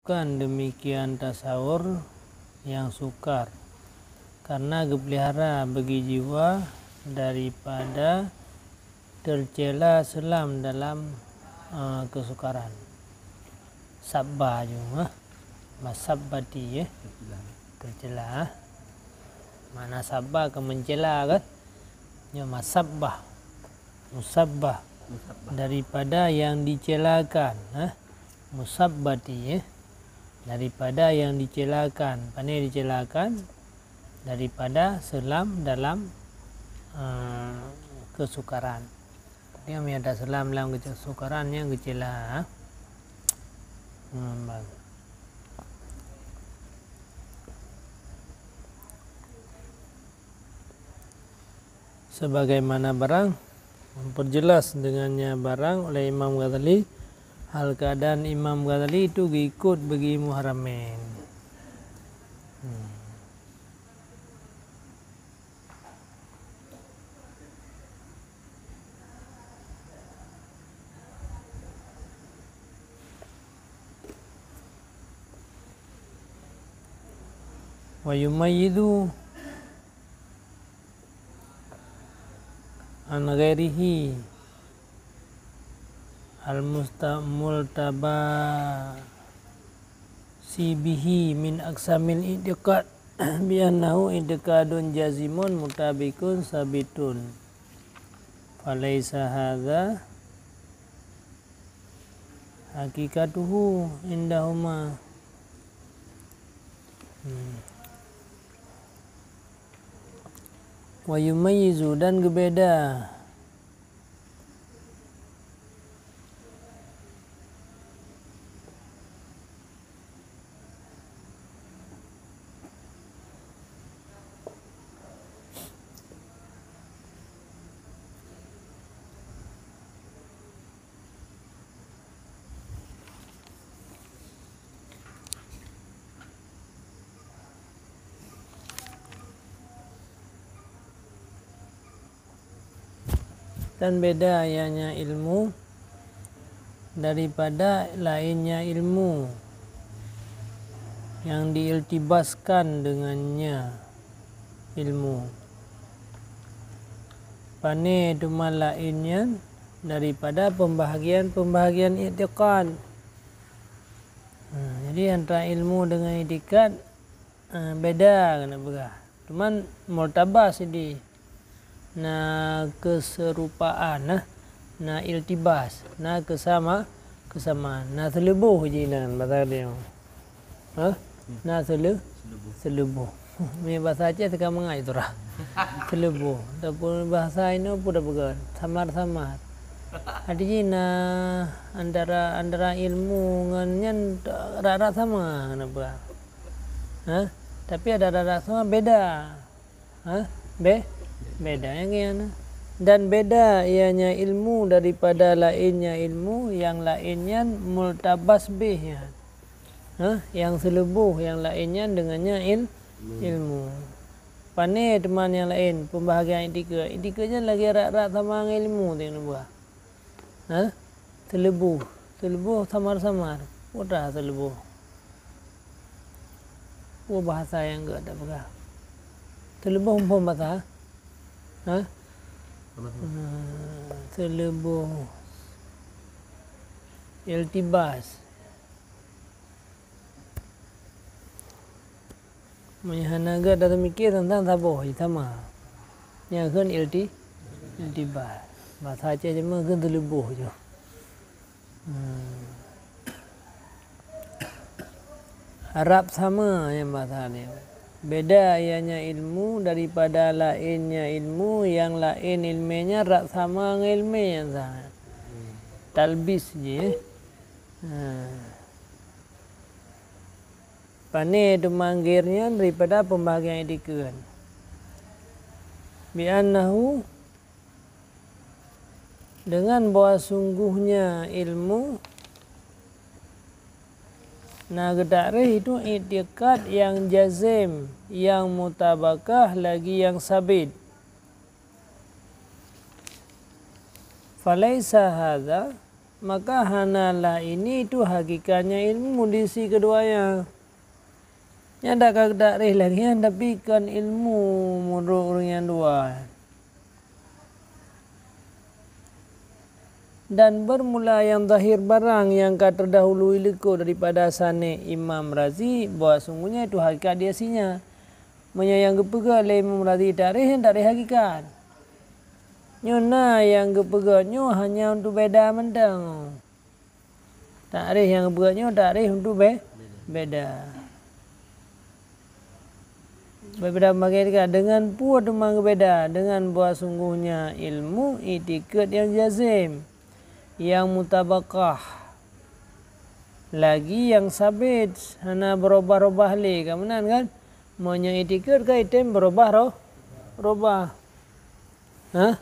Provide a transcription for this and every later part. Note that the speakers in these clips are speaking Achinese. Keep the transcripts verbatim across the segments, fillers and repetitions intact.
Bukan demikian tasawur yang sukar, karena geupelihara bagi jiwa daripada tercela selam dalam, eh, kesukaran. Sabba ju, eh. Masabbati, eh. Tercela. Makna sabba ke mencela kan? Nyo masabbah. Musabbah. Musabbah. Daripada yang dicelakan, eh. Musabbati, eh. Daripada yang dicelakan. Pane dicelakan? Daripada selam dalam, eh, kesukaran. Dia meunyo taseulam lam keusukaran nyang geucela. Hmm, bagus. Sebagaimana barang, memperjelas dengannya barang oleh Imam Ghazali, hal keadaan Imam Ghazali itu geikot bagi Muharramain. Hmm. Wa yumayyizu an ghairihi al-musta-, multabasi bihi min aqsamil i'tiqad bi annahu i'tiqadun jazimun mutabiqun sabitun. Falaisa hadza haqiqatuhu indahuma. Hmm. Wa yumayyizu, dan geubeda. Dan beda ianya ilmu daripada lainnya ilmu yang diiltibaskan dengannya ilmu. Pane teuma laén nyan daripada pembahagian-pembahagian iktikad. Ha, jadi antara ilmu dengan iktikad, ha, beda keuneuk peugah. Cuman multabas di na keserupaan, nah, na iltibas, na kesama-, kesamaan, na seuleuboh jinan bahasa dia. Ha? Na seuleu-, seuleuboh. Ni bahasa Aceh teuka mangat itu dah. Seuleuboh. Ataupun bahasa inoe pun dah peugah, samar-samar. Artinya na antara, antara ilmu ngon nyan rata-rata sama keuneuk peugah. Ha? Tapi ada rata-rata sama beda. Ha? Be-, beda nyang nyan. Dan beda ianya ilmu daripada lainnya ilmu, yang laén nyan multabas bih nyan. Ha? Yang seuleuboh, yang laén nyan dengannya il-, ilmu. Pane teuma nyang laén, pembahagian iktikad. Iktikad nyan lagèe rata-rata sama ngon ilmu teuh neubuah. Ha? Seuleuboh. Seuleuboh samar-samar. Peue dah seuleuboh? Peue bahasa nyang geuh tapeugah? Seuleuboh muphom bahasa? Ha? Sama-sama. Hmm, seuleuboh. Iltibas. Meunyo hana geuh tateumikir teuntang saboh jih sama. Nyan kheun ilti-, iltibas. Bahasa Aceh cuma kheun seuleuboh ju. Hmm. Rab sama nyan bahasa dia. Beda ianya ilmu daripada laénnya ilmu, yang laén ilmé nyan rab sama ngon ilmé nyan sama. Talbis jih, eh. Ha. Pane teuma ghair nyan daripada pembahagian iktikad. Bi annahu, dengan bahwa sungguhnya ilmu, na geutakrif itu iktikad yang jazim, yang mutabakah lagi yang sabit. Falaisa hadza Maka hana la ini itu hakikatnya ilmu di si keduanya. Nyan dak ka takrif lagée nyan, tapi kon ilmu meunurot ureuëng nyang dua. Dan bermula nyang zahir barang nyang ka terdahului likot daripada sanek Imam Razi, bahwa sungguhnya itu hakikat di aslinya. Meunyoe nyang geupeugah lé Imam Razi takrif, nyan takrif hakikat. Nyoe na nyang geupeugah nyoe hanya untuk beda mantong. Takrif nyang geupeugah nyoe takrif untuk be-, beda. Berbeda bagi dengan peue teuma geubeda, dengan bahwa sungguhnya ilmu itikeuet nyang jazim, nyang mutabakah, lagi nyang sabit, hana berubah-ubah lé, ka meunan kan? Meunyoe itikeuet ka item berubah roh-, berubah. Hah?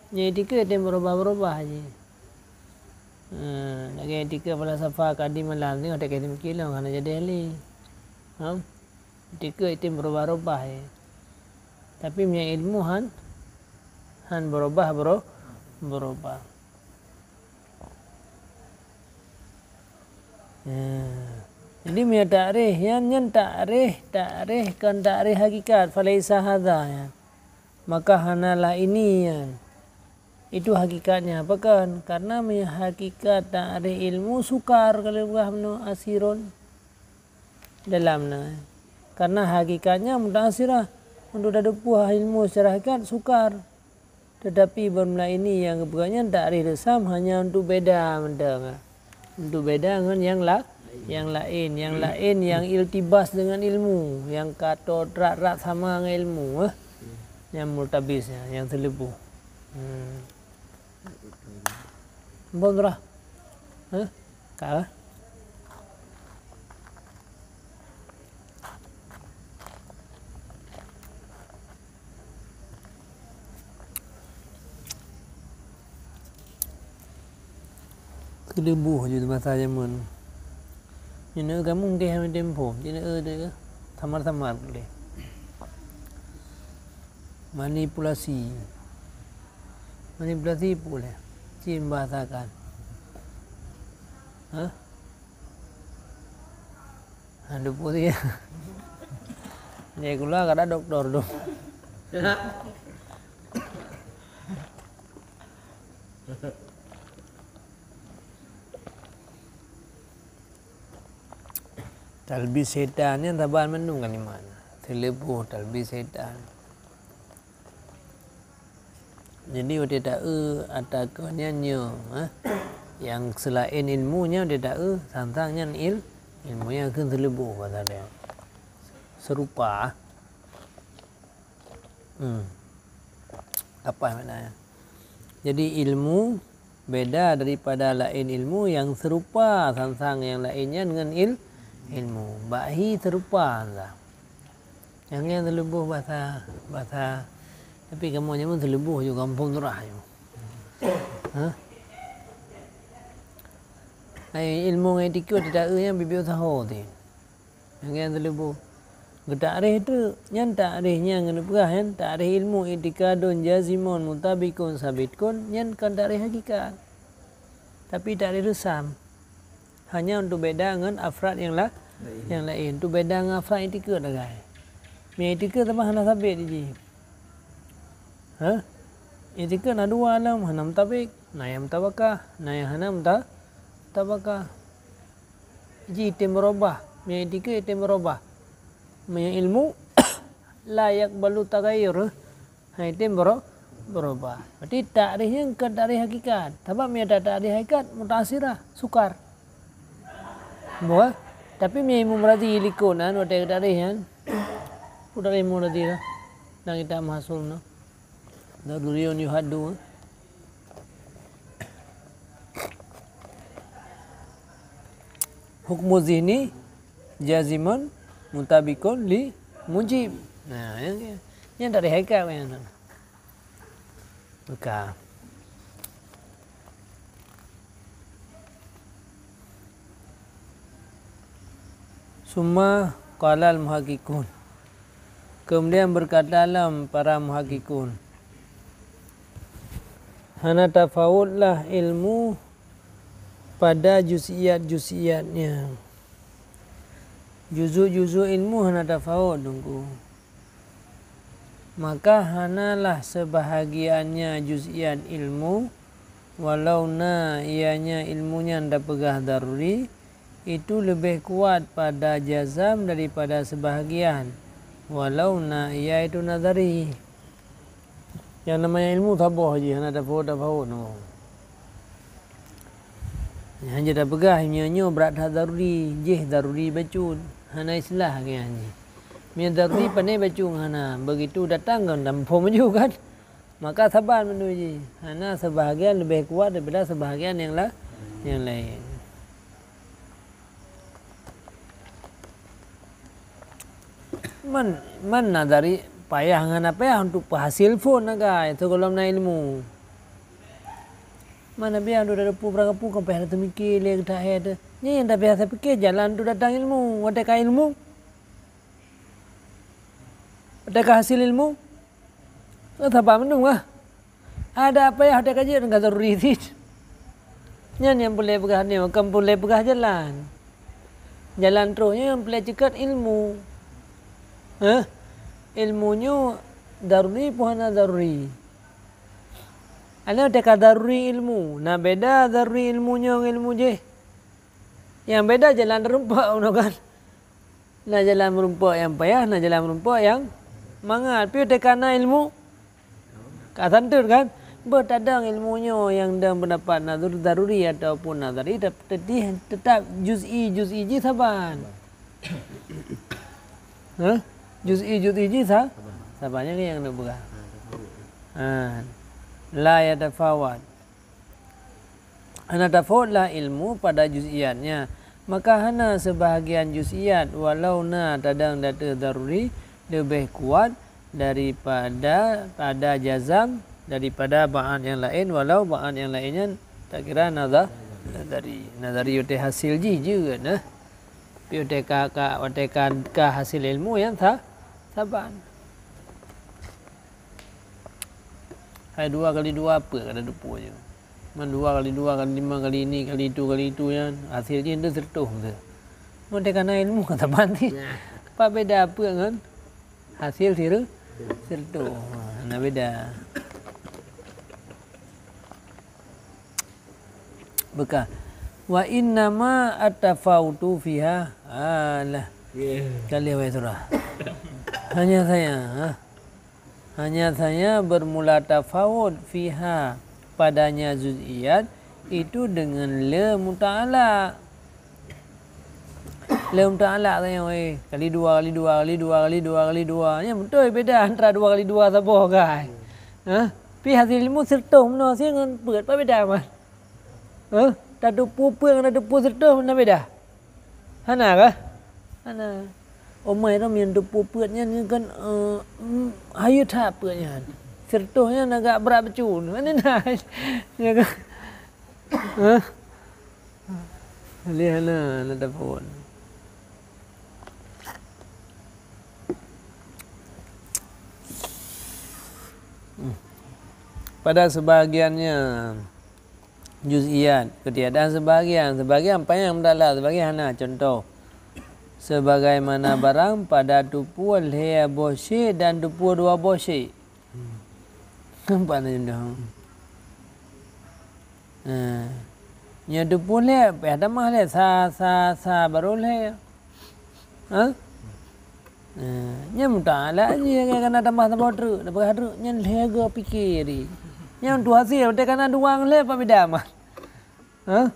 Nyan itikeuet item berubah-berubah ji. Ha, lagée itikeuet falsafah kadim malam ni, watée ka item kilong hana jadi ahli. Ha? Itikeuet item berubah-ubah ji. Tapi meunyoe ilmu han, han berubah-bero-, berubah. Ya. Jadi meunyoe takrif, nyan, nyan takrif, takrif kon takrif hakikat, falaisa hadza, ya. Maka hana la ini nyan. Itu hakikatnya, pakon? Karena meunyoe hakikat takrif ilmu sukar, kalau buah meunoe asirun dalam na. Karena hakikatnya mutaassirah. Untuk tadeupeuh ilmu secara hakikat sukar. Tetapi bermula ini nyang geupeugah nyan takrif reusam hanya untuk beda mantong. Untuk beda ngon nyang la-, nyang laén, nyang laén nyang iltibas dengan ilmu, nyang ka tho rat-rat sama ngon ilmu, eh. Nyang multabis, nyang seuleuboh. Hmm. Bon rah. Hah? Ka lah. Keudeuh boh jeuet masa jameun. Nyoe kamoe mungken hana tempo, jeuet na, eh, samar-samar lé. Manipulasi. Manipulasi peue lé? Cit bahasakan. Hah? Aduh, pusing. Jadi kula kada doktor tu. Talbis setan nyan saban mandum kalimat. Seuleuboh talbis setan. Jadi, watée taeu ata keu nyan nyoe, eh, nyang seulaén ilmu nyan watée taeu, sang-sang nyan il-, ilmu nyang kheun seuleuboh bahasa dia. Serupa. Hmm. Apa maknanya? Jadi, ilmu beda daripada laén ilmu nyang serupa sang-sang nyang laén nyan ngon il-, ilmu. Bak hi serupa dah. Nyang, nyang seuleuboh bahasa, bahasa, tapi kamoe nyoe seuleuboh ju gampông turah ju. Hah? Ai ilmu ngon etika tidak eu nyan bibieu saho ti. Nyang, nyang seuleuboh. Geutakrif tu, nyan takrif nyang geupeugah nyan, takrif ilmu itikadun jazimun mutabikun sabitun, nyan kon takrif hakikat. Tapi takrif reusam. Hanya untuk beda ngon afrad nyang la-, nyang laén. Untuk beda ngon afrad itikeuet sagai. Meunyoe itikeuet teuma hana sabit jih. Hah? Itikeuet na dua lom, hana mutabik, na nyang mutabakah, na nyang hana muta-, mutabakah. Jih item berubah, meunyoe itikeuet item berubah. Meunyoe ilmu, la yaqbalu taghayyur. Hai tem bero-, berubah. Berarti takrif nyan kon takrif hakikat. Sabab meunyoe takrif hakikat, mutaassirah, sukar. Buah. Tapi meunyoe Imam Razi likot nan, watée takrif nyan, peue takrif Imam Razi lah. Dan kitab Mahsul na. Daruriyun yuhaddu. Hukmu zihni jazimun mutabikun li mujib. Nah, nyan, nyan takrif hakikat nyan. Maka. Summa qalal muhaqqiqun. Kemudian berkatalah para muhaqqiqun, hana tafawutlah ilmu pada juz'iyat-juz'iyatnya. Juzuk-juzuk ilmu hana tafawot, Teungku. Maka hanalah sebahagiannya juz'iyat ilmu, walau na ianya ilmu nyan tapeugah daruri, itu leubeh kuat pada jazam daripada sebahagian, walau na ia itu nazari. Nyang namanya ilmu saboh jih, hana tafawot-tafawot nyoe. Hana tapeugah nyoe-nyoe brat that daruri, jih daruri bacut. Hana istilah nyan jih. Meunyoe daruri pandai bacut hana, begitu datang kan dampom ju kan. Maka saban meunurut jih. Hana sebahagian leubeh kuat daripada sebahagian nyang la-, nyang laén. Man, man nazari payah ngon hana payah untuk peuhasil phon nagai sigohlom na ilmu. Man na payah untuk tateupeue barang kapeue, kon payah tateumiké lé geutak hai teuh. Nyan nyang tapayah tapike jalan untuk datang ilmu. Watèe ka ilmu, watèe ka hasil ilmu, saban mandum kah? Ada apa nyang watèe ka jeuet ngon daruri cit. Nyan nyang peureulèe peugah nyoe, kon peureulèe peugah jalan. Jalan troh nyoe nyang peureulèe ceukat ilmu. Hah? Ilmu nyoe daruri peue hana daruri? Ana watèe ka daruri ilmu, na beda daruri ilmu nyoe ngon ilmu jih. Nyang beda jalan rumpok nyoe kan. Na jalan meurumpok nyang payah, na jalan meurumpok nyang mangat. Piôh teuka na ilmu, ka santet kan? Beuh tadong ilmu nyoe nyang dong peundapat nazar-, daruri ataupun nazari, tep-, tetih, tetap juz'i, juz'i jih saban. Hah? Juz'i, juz'i jih sa-, saban nyang, nyang neupeugah. Ha. La yatafawat. Hana tafawot lah ilmu pada juz'iyatnya, maka hana seubahagian juz'iyat walau na tadong ateueh daruri leubeh kuat daripada pada jazam daripada ba'at nyang laén, walau ba'at nyang laén nyan takira naza-, nazari. Nazari watèe hasil jih jeuet nah. Tapi watèe ka, ka, watèe ka, ka hasil ilmu nyang sa-, saban. Hai dua kali dua peuet ka tateupeue nyoe. Man dua kali dua kali lima kali ini kali itu kali itu nyan, hasil jih tu sireutoh tu. Mun teuka na ilmu ka saban cit. Nah. Apa beda peuet ngon hasil sire-, sireutoh? Ha, na beda. Beukah. Wa innama atafawutu fiha. Alah. Yeah. Ka lheueh wae surah. Hanya saya, ha. Hanya saja bermula tafawut fiha padanya juz'iyat itu dengan le muta'alaq. Le muta'alaq saja, weh, kali dua, kali dua, kali dua, kali dua, kali dua. Nyan beutôi beda antara dua kali dua saboh, kan? Hah? Pi hasil ilmu sireutoh meunoe sie ngon peuet, apa beda, man? Hah? Tateupeue peuet ngon tateupeue sireutoh na beda? Hana kah? Hana. Omai ram nyang teupeue peuet nyan kan, eh, mm, hayeu that peuet nyan. Sireutoh nyan agak brat bacut. Mana na? Ya kan? Hah? Lé hana, hana teupeue. Hmm. Pada sebahagiannya, juz'iyat, keutiadaan sebahagian, sebahagian panyang meudalam, sebahagian hana. Contoh, sebagaimana barang pada teupeue lhèe boh syek dan teupeue dua boh syek. Nampak tak contoh? Ha. Nyoe teupeue lhèe, payah tamah lhèe, sa, sa, sa, baru lhèe. Ha? Nah, nyan muta'alaq jih, kan na tamah saboh treuk, na peugah treuk, nyan lhèe geuh pike di. Nyan tu hasil, watèe ka na dua ngon lhèe, apa beda, man? Ha?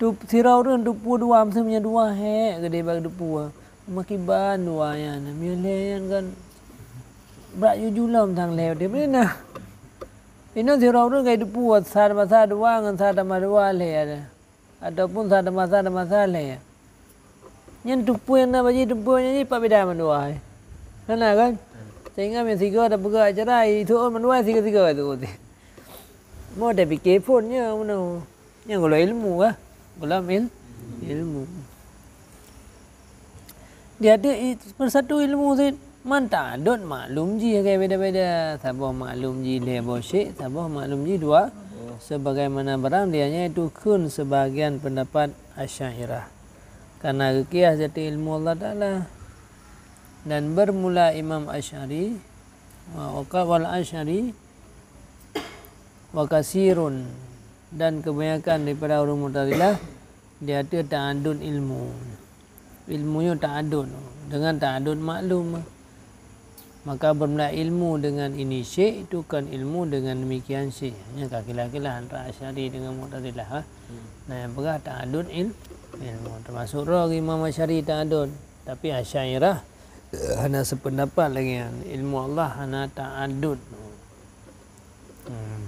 Tu sidroe ureueng teupeue dua, meuseu nyan dua hék, geude bak teupeue. Makiban dua nyan, meunyoe lhèe nyan kan brat juju lom sang lhèe, watèe beude na. Inoe sidroe ureueng ka teupeue, sa tambah sa dua ngon sa tambah dua lhèe ada. Ataupun sa tambah sa tambah sa lhèe. Nyan teupeue nyang na bak jih, teupeue nyang jih, pat beda mandua hai. Hana kan? Sehingga meunyoe sigoe tapeugah acara, itu mandua sigoe-sigoe tu. Mau dah fikir pun nya meunoe. Nyan golom ilmu kah? Golom il-, ilmu. Dia ada i-, persatu ilmu cit. Man ta'adud maklum jih lagèe beda-beda. Saboh maklum jih lhèe boh syek, saboh maklum jih dua. Sebagaimana barang dia nyan itu kheun sebagian pendapat Asy'ariyah. Karena geukias jati ilmu Allah Ta'ala. Dan bermula Imam Asy'ari, wa, wal Asy'ari, wa kasirun, dan kebanyakan daripada ureuëng Mu'tazilah di ateueh ta'adud ilmu. Ilmu nyoe ta'adud, dengan ta'adud maklum. Maka bermula ilmu dengan ini syek, itu kan ilmu dengan demikian syek. Nyan ka khilaf-khilaf antara Asy'ari dengan Mu'tazilah, ha. Nah, nyang peugah ta'adud il-, ilmu. Termasuk roh Imam Asy'ari ta'adud. Tapi Asy'ariyah hana sependapat lagi nyan. Ilmu Allah hana ta'adud. Hmm.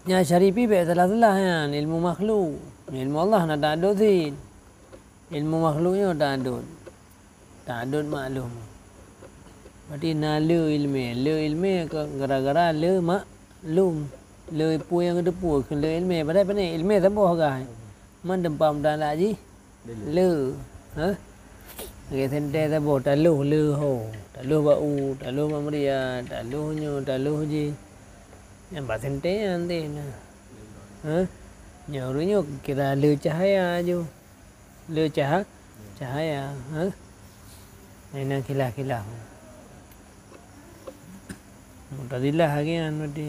Nyan Asy'ari pih bèk salah-salah nyan, ilmu makhluk. Ilmu Allah hana ta'adud cit. Ilmu makhluk nyoe ta'adud. Ta'adud maklum. Berarti na le ileumèe. Le ileumèe ke gara-gara le maklum. Le peue nyang geuteupeue keu le ileumèe. Padahai pane ileumèe saboh agak. Man teumpat meutalak jih. Le. Ha? Lagèe sentée saboh, taloh le ho. Taloh bak u, taloh bak meuria, taloh nyoe, taloh jih. Nyan bak sentée nyan teuh na. Ha? Nyoe ureuëng nyoe kira le cahaya ju. Le caha-, cahaya. Ha? Nyan khilaf-khilaf. Mu'tazilah lagèe nyan berarti.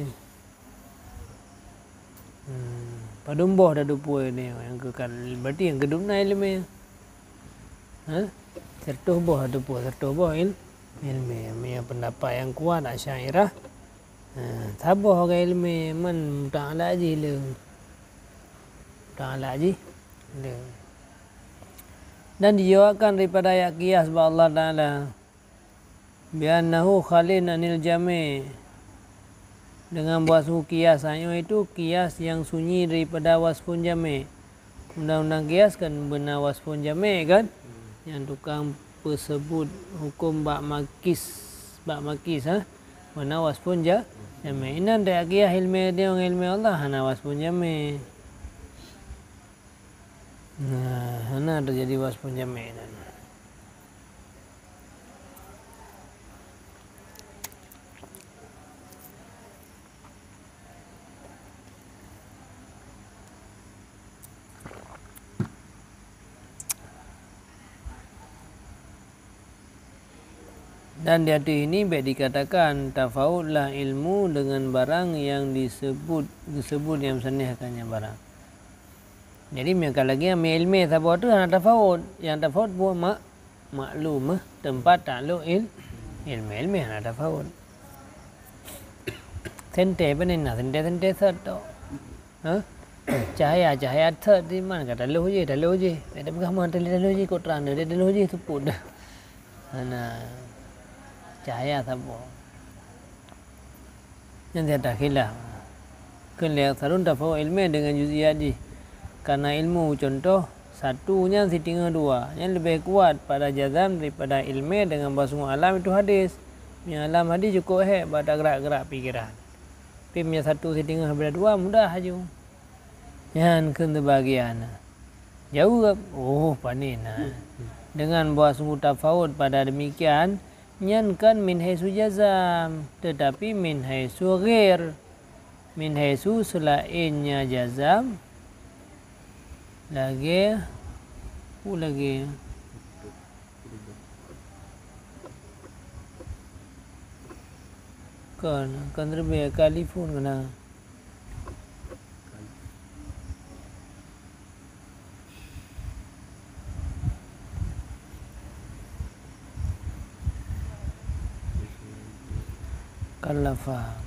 Hmm, padum boh tateupeue nyoe nyang keu kan, berarti nyang keu dum na ileumèe. Ha? Seratus boh tateupeue, seratus boh il-, ileumèe. Meunyoe pendapat nyang kuat Asy'ariyah, ha, saboh agak ileumèe, man meutalak jih le. Meutalak jih le. Dan dijawabkan daripada ayat kias bak Allah Ta'ala. Bi annahu khalin anil jami'. Dengan bahwasanya kias nyoe itu kias nyang sunyi daripada wasfun jami'. Undang-undang kias kan beuna wasfun jami' kan? Nyang tukang peuseubut huköm bak makis, bak makis, ha? Beuna wasfun ja-, jami'. Inan dak kias ileumèe nyoe ngon ileumèe Allah hana wasfun jami'. Nah, hana teujadi wasfun jami' nyan. Dan di ateueh ini bèk dikatakan tafautlah ilmu dengan barang nyang diseubut, geuseubut nyang meusaneulheueh nyan barang. Jadi, meunyoe ka lagèe nyan, ileumèe saboh teuh hana tafaut. Nyang tafaut buet mak-, maklum, eh, teumpat taklok il-, ileumèe, ileumèe hana tafaut. Sentée pane na, sentée-sentée sot tok. Ha? Cahaya-cahaya sot di mana ka taloh jih, taloh jih. Bèk tapeugah meuhan taloh jih, kok trang deh, taloh jih seupôt deh. Hana cahaya saboh. Nyan that khilaf. Kheun lé aksarun tafaut ileumèe deungon juz'iyat jih. Karena ilmu, contoh, satu nyan siteungoh dua, nyan leubeh kuat pada jazam daripada ileumèe deungon bahwasanya alam itu hadis. Meunyoe alam hadis cukôp hék bak tagrak-grak pikeran. Tapi meunyoe satu siteungoh daripada dua, mudah aju. Nyan kheun seubagian. Jaweueb, oh, pane na. Deungon bahwasanya tafaut pada demikian, nyan kan min haitsu jazam, teutapi min haitsu ghair. Min haitsu seulaén nya jazam, lagèe, peue lagèe? Kon, kon reubeue kalifun keunan. Kallafa.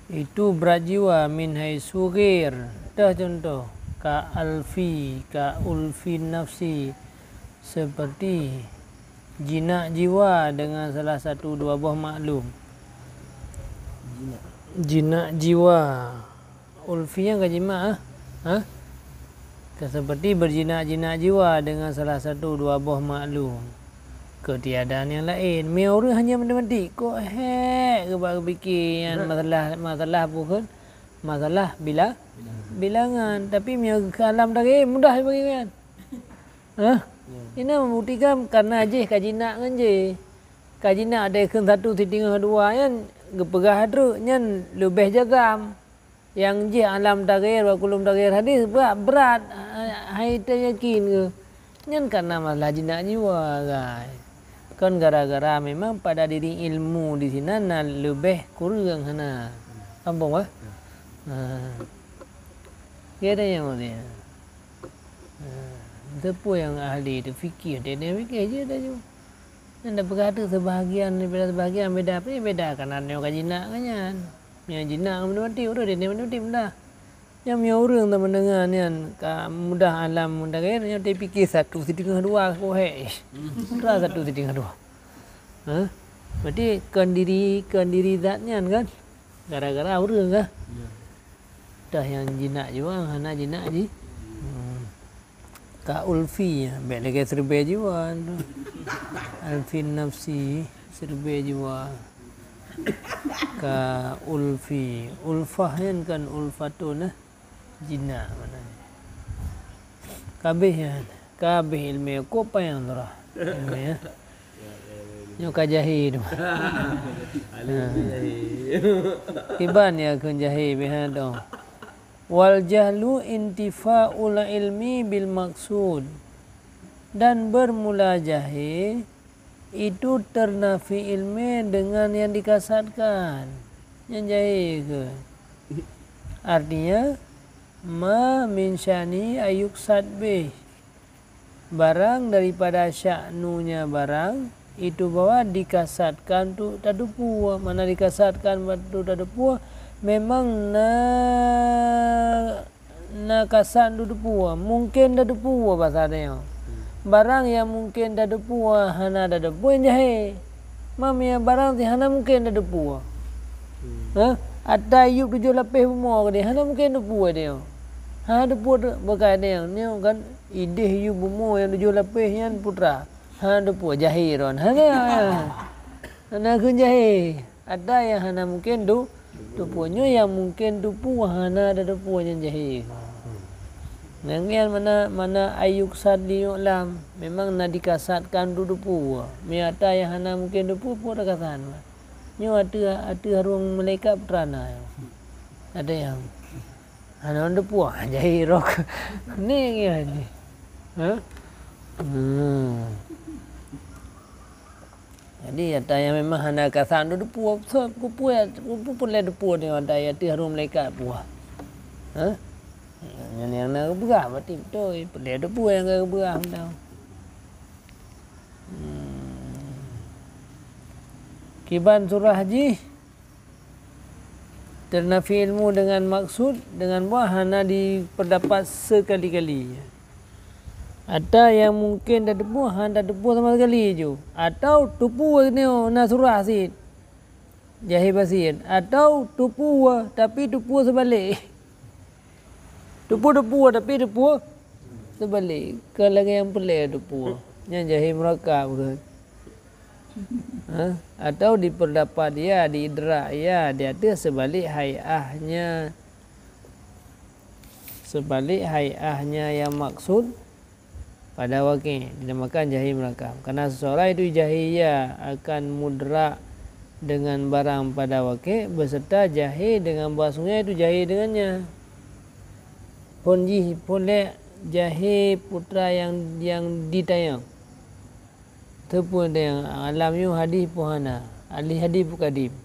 Itu brat jiwa min haitsu ghair. Teuh contoh, ka alfi, ka ulfi nafsi, seperti jinak jiwa dengan salah satu dua boh maklum. Jinak. Jinak jiwa. Ulfi nyan ka jimak, ah. Ha? Ka seperti berjinak-jinak jiwa dengan salah satu dua boh maklum. Keutiadaan nyang laén. Meunyoe ureuëng hanya matematik, kok hék geuba geupike nyan masalah, masalah peue kheun? Masalah bila-, bilangan. Tapi meunyoe keu alam dagé, mudah bagi nyan. Hah? Inoe buktikan karena jih ka jinak ngon jih. Ka jinak deh kheun satu siteungoh dua nyan geupeugah treuk nyan leubeh jazam. Nyang jih alam taghair wa kullu taghair hadis brat, brat, hai teuyakin keu. Nyan karena masalah jinak jiwa, gai. Kon gara-gara memang pada diri ilmu di sinan na leubeh kureueng hana. Sambung, bah? Ha. Kira nyang dia. Ha. Teupeue nyang ahli tu fikir, dia, dia fikir je dah ju. Nyan dah peugah tu sebahagian daripada sebahagian beda, apa beda kan ada nyang ka jinak ngon nyan. Nyang jinak ngon meuti, ureueng dia meuti mudah. Nyang meunyoe ureueng dah mendengar nyan ka mudah alam mudahir, nyoe dia fikir satu siteungoh dua ko hek. Mudah satu siteungoh dua. Ha? Berarti kon diri, kon diri zat nyan kan? Gara-gara ureueng kah? Ya. Dah nyang jinak jua, hana jinak ji. Hmm. Ka ulfi, bèk lagèe siribèe jiwa tu. Alfin nafsi, siribèe jiwa. Ka ulfi, ulfah nyan kan ulfatun, eh. Jinak maknanya. Ka abéh nyan, ka abéh ileumèe, kok panyang surah. Ileumèe, ya. Nyoe ka jahé tu. Alim jahé. Kiban ya kheun jahé beh ha dong. Wal jahlu intifa'ul ilmi bil maqsud. Dan bermula jahé itu ternafi ilmé dengan yang dikasatkan. Nyan jahé keu. Artinya, ma min sya'ni ayyuksad bih. Barang daripada sya'nunya barang, itu bahwa dikasatkan untuk tadeupeue. Mana dikasatkan untuk tadeupeue, memang na, na kasat untuk teupeue. Mungken tadeupeue bahasa dia. Barang yang mungken tadeupeue, hana tadeupeue, jahé. Mam ya barang ti hana mungken tadeupeue. Ha? Ata yup tujoh lapéh bumoe keudeh, hana mungken teupeue dia. Hana teupeue tu, bukan dia. Nyoe kan Idéh yue bumoe nyang tujoh lapéh nyan putra. Hana teupeue jahé ron. Hana. Hana kheun jahé. Ada nyang hana mungken tu, teupeue. Nyoe nyang mungken teupeue hana ada teupeue nyan jahé. Nyan nyan mana, mana ayyuksad li yu'lam. Memang na dikasatkan tu teupeue. Meunyo ata nyang hana mungken teupeue, peue takasat. Nyoe ateueh, ateueh hareuem malaikat putra na. Ada nyang Hana teupeue, jahé rok. Ni ngian ni. Ha? Hmm. Jadi, ata nyang memang hana kasam tu teupeue, so, peue, peue, peue lé teupeue ni, ata nyang teuh hareuem malaikat peue. Ha? Nyan nyang na geupeugah, berarti beutôi, peue lé teupeue nyang ka geupeugah, mantong. Hmm. Kiban surah jih, Ternafi ilmu dengan maksud, dengan buah hana diperdapat sekali-kali. Ata nyang mungken tateupeue, hana tateupeue sama sekali ju. Atau teupeue nyoe na surah cit. Jahé basit. Atau teupeue, tapi teupeue seubalek. Teupeue, teupeue, tapi teupeue seubalek. Kon lagèe nyang peulée teupeue. Nyan jahé murakab kheun. Ha? Atau dipeurdapat ia, diidrak ia, di ateueh seubalek hai'ahnya, seubalek hai'ahnya nyang maksud pada wakée dinamakan jahé murakab. Karena seseorang itu jahé ia akan mudrak dengan barang pada wakée, beserta jahé dengan bahwasanya itu jahé dengannya. Phon jih, phon lé jahé putra nyang, nyang ditanyong. Teupeue teuh nyang alam nyoe hadis peue hana, ahli hadis peue kadim.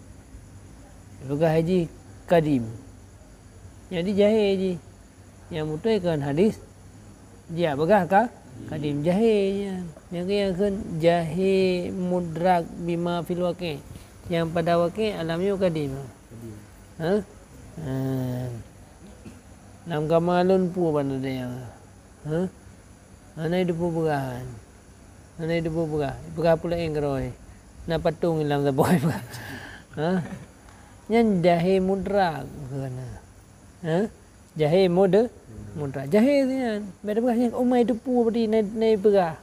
Peugah jih kadim. Jadi jahé jih. Nyang beutôi kon hadis, jih peugah ka kadim, jahé nyan. Nyang keu, nyang kheun jahé mudrak bima fil waqi'. Nyang pada waqi' alam nyoe kadim. Ha? Ha. Lam kama lôn peue ban ada nyang. Ha? Hana teupeue peugah. Hana teupeue peugah. Peugah peue laén keudroe. Na patong lam saboh peugah. Ha? Nyan jahé mudrak kheun. Ha? Jahé mud-, mudrak. Jahé nyan. Bèk peugah nyan, oh, ma teupeue berarti na, na peugah.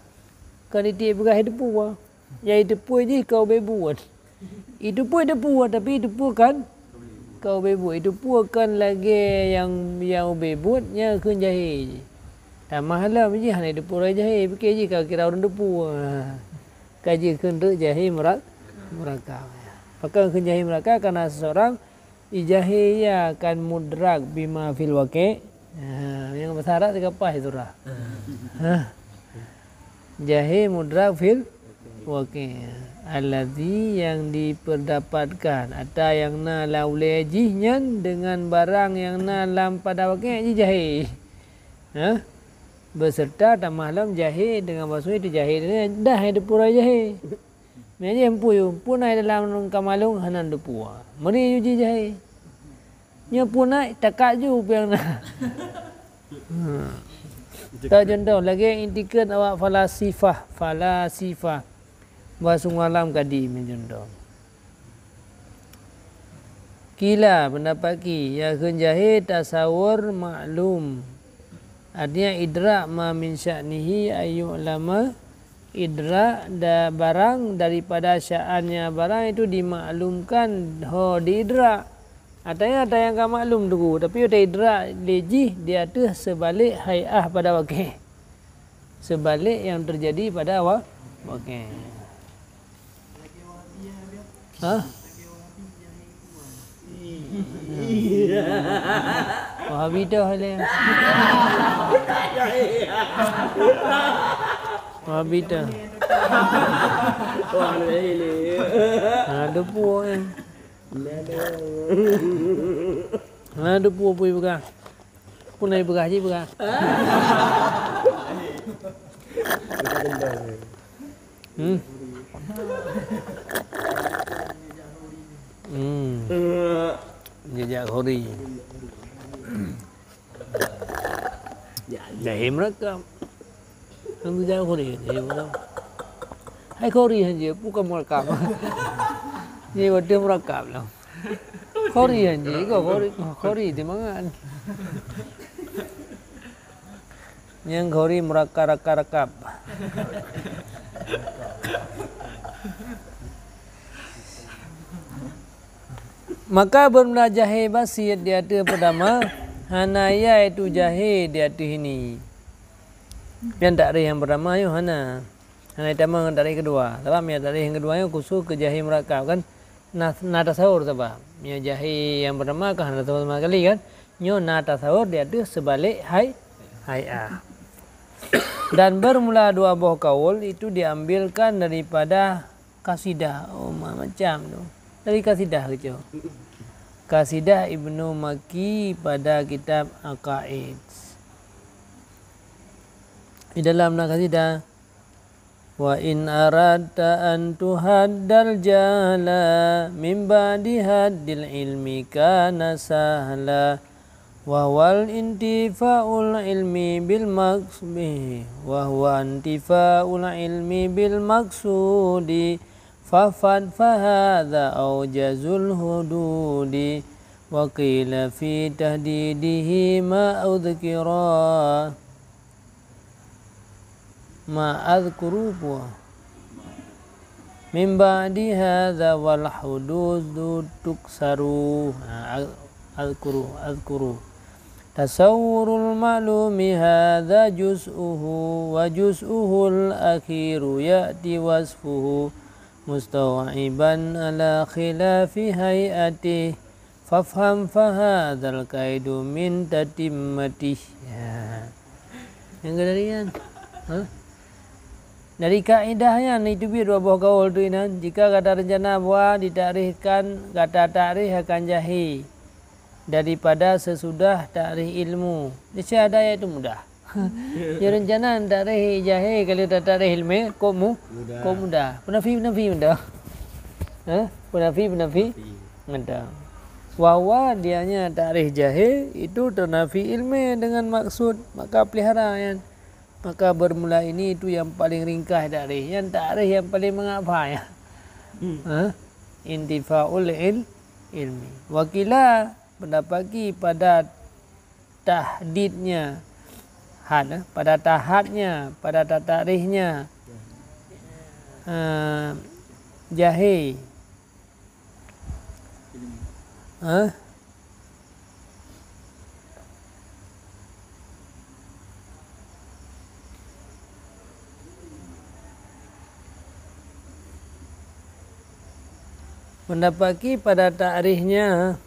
Kon itiek peugah teupeue. Nyang teupeue jih ka ubé buet. Iteupeue teupeue, tapi iteupeue kan ka ubé buet. Iteupeue kan lagèe nyang, nyang ubé buet, nyan kheun jahé jih. Tamah lom jih hana jiteupeue jahé, pike jih ka kira ureuëng teupeue. Ka jikheun treuk jahé murak-, murakab. Pakon kheun jahé murakab? Karena seseorang jahé ia kan mudrak bima fil waqi'. Ha, nyang bahasa Arab teuka paih surah. Ha. Jahé mudrak fil waqi'. Allazi, yang diperdapatkan, ata, yang na lam ulée jih nyan dengan barang yang na lam pada waqi' jih jahé. Ha? Beserta tamah lom jahé dengan bahasa itu jahé dah hai teupeue jahé. Meunyoe jih peue, peue na dalam kamalong hana teupeue. Meuri jih jahé. Nyoe pun naik, takak ju piang na. Hmm. Tacontoh lagée itikeuet awak falasifah, falasifah. Bahasa ngalam kadi meucontoh. Kila, pendapat ki, ya kheun jahé tasawur maklum. Artinya idrak ma min sya'nihi ayyu'lama, idrak da-, barang daripada sya'annya barang itu dimaklumkan ho diidrak. Artinya ada nyang ka maklum tu, tapi udah idrak lé jih di ateueh seubalik hai'ah pada waqi'. Seubalik nyang teujadi pada wa-, waqi'. Ha? Wahabi dah lé. Wahabi dah. Ha, debu kan. Nah, tu pu-, pui peugah. Pun ai peugah ji peugah. Hmm. Hmm. Jejak khori. Jahé murakab. Lalu jahé khori, jahé murakab. Hai khori han jih, bukan murakab. Jih beutôi murakab lah. Khori han jih, kok khori, khori di mangat. Nyang khori murakab-rakab-rakab. Maka beurmula jahé basiet di ateueh peutama, hana yaitu jahé di ateueh ini. Nyang takrif nyang peutama nyoe hana. Hana jitamong ngon takrif keudua. Sabab meunyoe takrif nyang keudua nyoe khusos keu jahé murakab kan na, na tasawur sabab. Meunyoe jahé nyang peutama kan hana tasawur sama sekali kan. Nyoe na tasawur di ateueh seubalik hai, hai'ah. Dan beurmula dua boh kaul itu diambilkan daripada kasidah, oh, ma-, macam tu. Dari kasidah keucok. Kasidah Ibnu Makki pada kitab Aqaid. Di dalam na kasidah, "Wa in aradta an tuhaddal jahla min ba'di haddil ilmi kana sahla." Wa huwal intifa'ul ilmi bil maqsudi, wa huwa intifa'ul ilmi bil maqsudi, fafad fahadha aujazul hududi, wa qila fi tahdidihi ma udhkira. Ma adhkuru puah. Min ba'di hadza wal hududu tuksaru. Ha, al-, adhkuru, adhkuru. Tasawwurul ma'lumi hadza juz'uhu wa juz'uhul akhiru ya'ti wasfuhu mustawa'iban ala khilafi hay'atih. Fafham fahadzal qaidu min tatimmatih. Ya. Nyang keudari nyan. Ha? Dari kaidah nyan, itu biet dua boh gaul tu inan. Jika gata reuncana bahwa ditakrifkan, gata takrif akan jahé daripada sesudah takrif ilmu. Niscaya ada yaitu mudah. Nyoe reuncana takrif jahé, kalau takrif ilmu, kok mu-, Mudah. Kok mudah. Penafi, penafi mudah. Ha? Penafi, penafi. Penafi. Mudah. Wa huwa, dianya takrif jahé, itu teunafi ilmu dengan maksud, maka pelihara nyan. Maka bermula ini itu yang paling ringkas takrif. Yang takrif yang paling mengapa ya? Hmm. Ha? Intifa'ul il-, ilmi. Wa qila, pendapat ki pada tahdidnya, had, eh, pada tahadnya, pada tatakrifnya, eh, jahé. Eh? Pendapat ki pada ta'rifnya,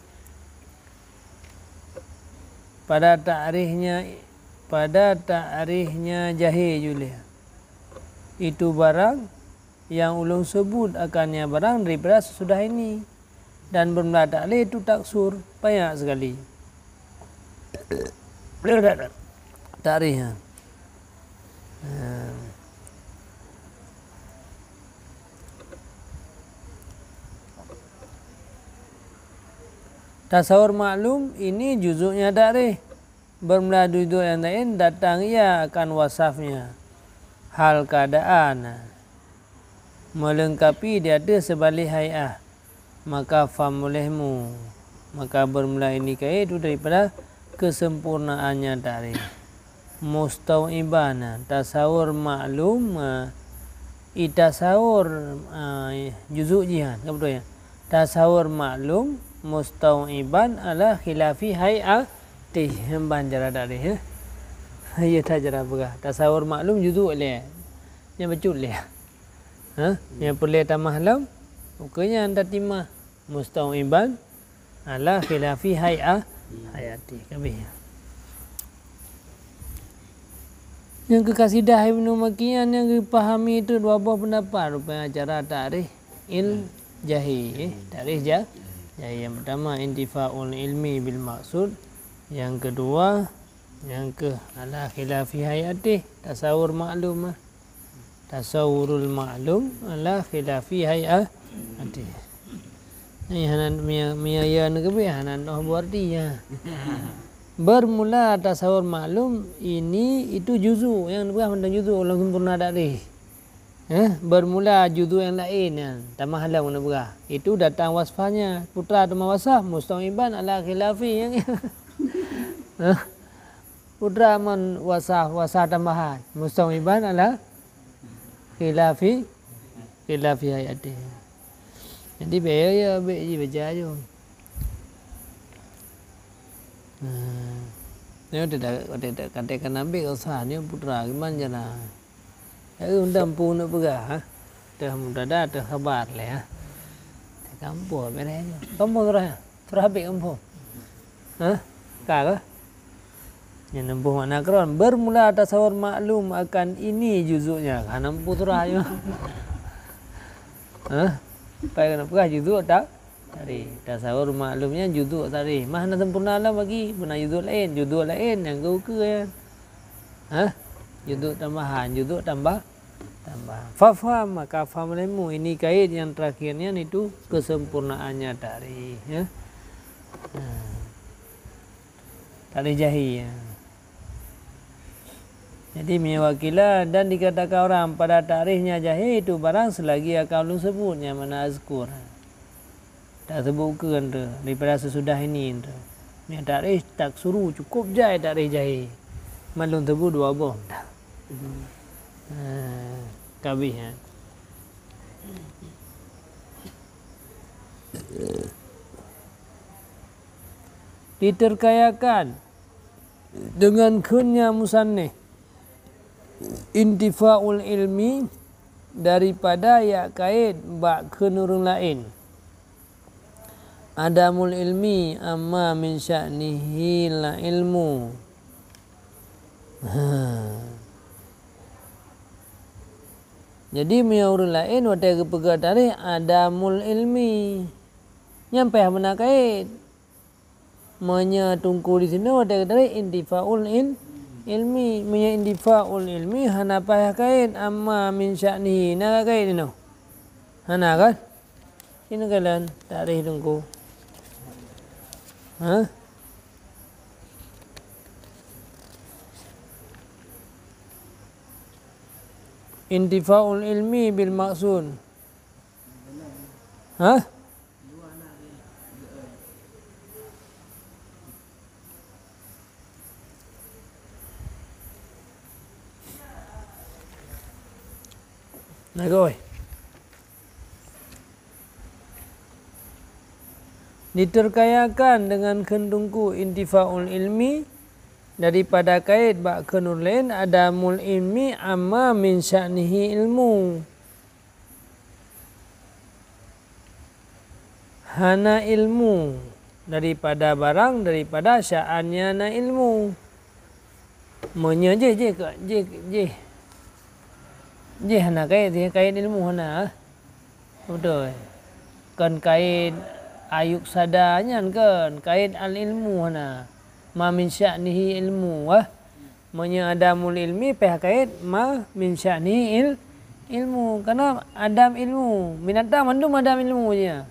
pada ta'rifnya, pada ta'rifnya jahé juleh. Itu barang yang ulôn sebut akannya barang daripada sesudah ini. Dan bermula ta'rif itu taksur, banyak sekali. Ta'rif, ha. Ha. Tasawur maklum ini juzuknya ta'rif. Bermula juzuk yang lain datang ia akan wasafnya. Hal keadaan. Melengkapi di ateueh seubalik hai'ah, maka fam ulehmu. Maka bermula ini kait itu daripada kesempurnaannya ta'rif. Mustau'iban, tasawur maklum, eh, i tasawur, eh, juzuk jih, kan beutôi, ya? Tasawur maklum mustau'iban ala khilafi hai'atih, ban cara ta'rif, ya. Ya, that cara peugah. Tasawur maklum juzuk lé. Nyang bacut lé. Ha? Nyang peureulée tamah lom, ukeue nyan tatimah mustau'iban ala khilafi hai'ah, hai'atih. Ka abéh. Nyang keu kasidah Ibnu Maki nyan nyang geupahami teuk dua boh peundapat rupanya cara ta'rif il jahé, eh, ta'rif ja-, jahé. Nyang peutama intifa'ul ilmi bil maqsud, nyang keudua, nyang keu ala khilafi hai'atih, tasawur maklum, ah. Tasawurul maklum ala khilafi hai'atih. Nyan hana mia-, mia ya neugeubeh hana noh berarti, ya. Bermula tasawur maklum ini itu juzuk, nyang neupeugah mantong juzuk, ulôn sempurna ta'rif. Eh, bermula juzuk nyang laén nyan, tamah lom neupeugah. Itu datang wasfanya, putra teuma wasaf, mustau'iban ala khilafi, nyang, eh, putra mon wasaf, wasaf tambahan, mustau'iban ala khilafi, khilafi hai'atih. Jadi, bèk ya, bèk jibaca ju. Nah, nyoe tidak, tidak, kata kan Nabi usah nyoe putra gimana cara? Tapi undang pun nak peugah, ha? Teuh mubtada, teuh khabar lé, ha? Teuh kampung, beres nyoe. Kampung surah, surah habis kampung. Ha? Ka ke? Nyan nempuh makna kron. Bermula tasawur maklum akan ini juzuknya. Hana muphom surah nyoe. Hah? Pai keuneuk peugah juzuk ta-, ta'rif. Tasawur maklum nyan juzuk ta'rif. Mah hana sempurna lom bagi. Beuna juzuk laén. Juzuk laén nyang keu-, keu nyan. Hah? Juzuk tambahan. Juzuk tambah. Tambah. Fafham, maka faham olehmu. Ini kait yang terakhir nyan itu kesempurnaannya ta'rif, ya. Nah. Ta'rif jahé, ya. Jadi, meunyoe wa qila dan dikatakan orang pada ta'rifnya jahé itu barang selagi akan ulôn sebut, nyang mana azkur. Taseubut ukeue nyan, daripada sesudah ini nyan. Meunyoe ta'rif taksuru cukup jai ta'rif jahé. Man lôn seubut dua boh. Ha, ka abéh, ha. Diterkayakan dengan kheunnya musannif intifa'ul ilmi daripada jak kait bak kheun ureuëng laén. Adamul ilmi amma min sya'nihi la ilmu. Ha. Jadi, meunyoe ureuëng laén watée geupeugah ta'rif adamul ilmi, nyan payah beuna kait. Meunyoe teungku di sinoe watée geutarek intifa'ul il-, ilmi. Meunyoe intifa'ul ilmi hana payah kait, amma min sya'nihi, na ka kait inoe? Hana kan? Inoe kalon ta'rif teungku. Ha? Intifa'ul ilmi bil maqsud. Ha? Nah, goi. Diterkayakan dengan kheun teungku intifa'ul ilmi daripada kait bak kheun ureuëng laén adamul ilmi amma min sya'nihi ilmu. hana ilmu daripada barang daripada sya'annya na ilmu. Meunyoe jih, jih, jih, jih, jih hana kait, jih kait ilmu hana. Beutôi. Kon kait ayuk sada nyan kon, kait al-ilmu hana. Ma min sya'nihi ilmu, ah. Meunyoe adamul ilmi pih kait ma min sya'nihi il-, ilmu. Karena adam ilmu, binatang mandum adam ilmu jih.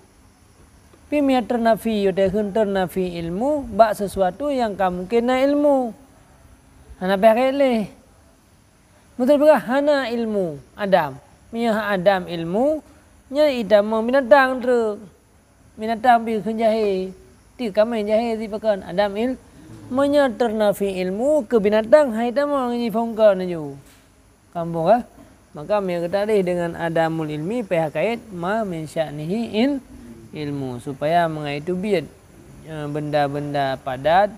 Pi meunyoe teunafi, watée kheun teunafi ilmu bak sesuatu nyang ka mungken na ilmu. Hana pih kait lé. Meuteupeu hana ilmu, adam. Meunyoe adam ilmu, nyan itamong binatang treuk. Binatang pi kheun jahé. Ti kaméng jahé sipakon adam il-, meunyoe teunafi ilmu keu binatang hai tamong jiphongkon laju. Kamoe ka? Maka meunyoe geutareh deungon adamul ilmi pih kait ma min sya'nihi il-, ilmu, supaya meungai teubiet, eh, benda-benda padat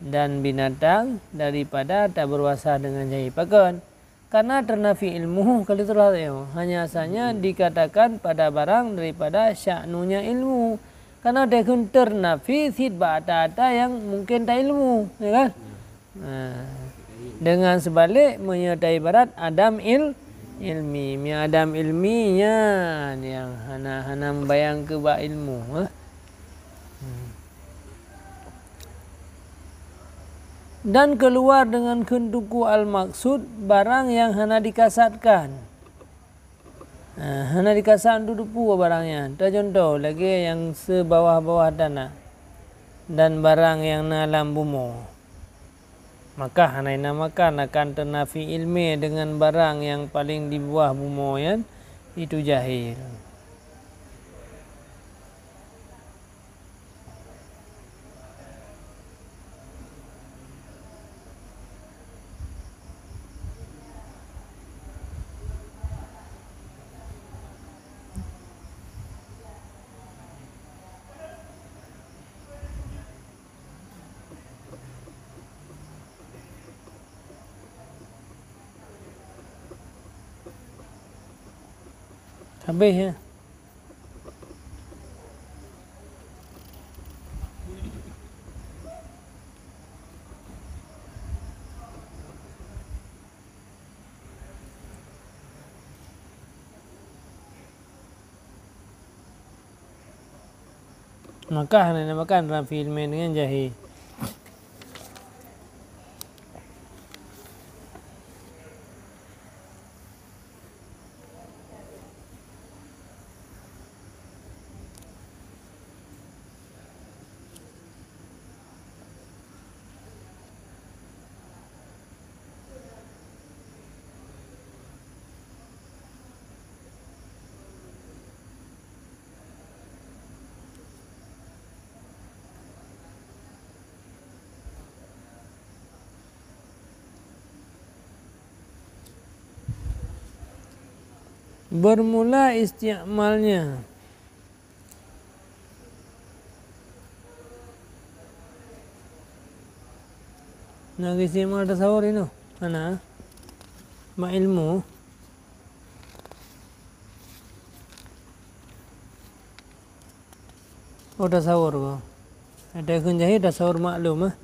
dan binatang daripada tabeuruasa deungon jahé. Pakon? Karena teunafi ilmu ka lheueh teulah, hanya saja dikatakan pada barang daripada sya'nunya ilmu. Karena teunafi cit bak ata-ata nyang mungken ta ilmu, ya kan? Nah, dengan seubalik, meunyoe taibarat adam il-, ilmi. Meunyoe adam ilmi nyan nyang hana, hana meubayang keu bak ilmu, eh. Hmm. Dan keuluwa deungon kheun tuku al-maqsud barang nyang hana dikasatkan. Nah, hana dikasat untuk teupeu barang nyan. Teucuntoh lagée nyang seubawah-bawah tanah dan barang nyang na lam bumoe. Maka hana inamakan akan teunafi ilmé deungon barang nyang paleng di bawah bumoe nyan, itu jahé. Habéh, ya. Maka hana inamakan teunafi ilmé deungon jahé. Bermula isti'malnya. Na geuisti'mal tasawur inoe? Hana. Bak ilmu. Oh, tasawur ko. Ada kheun jahé tasawur maklum, ah.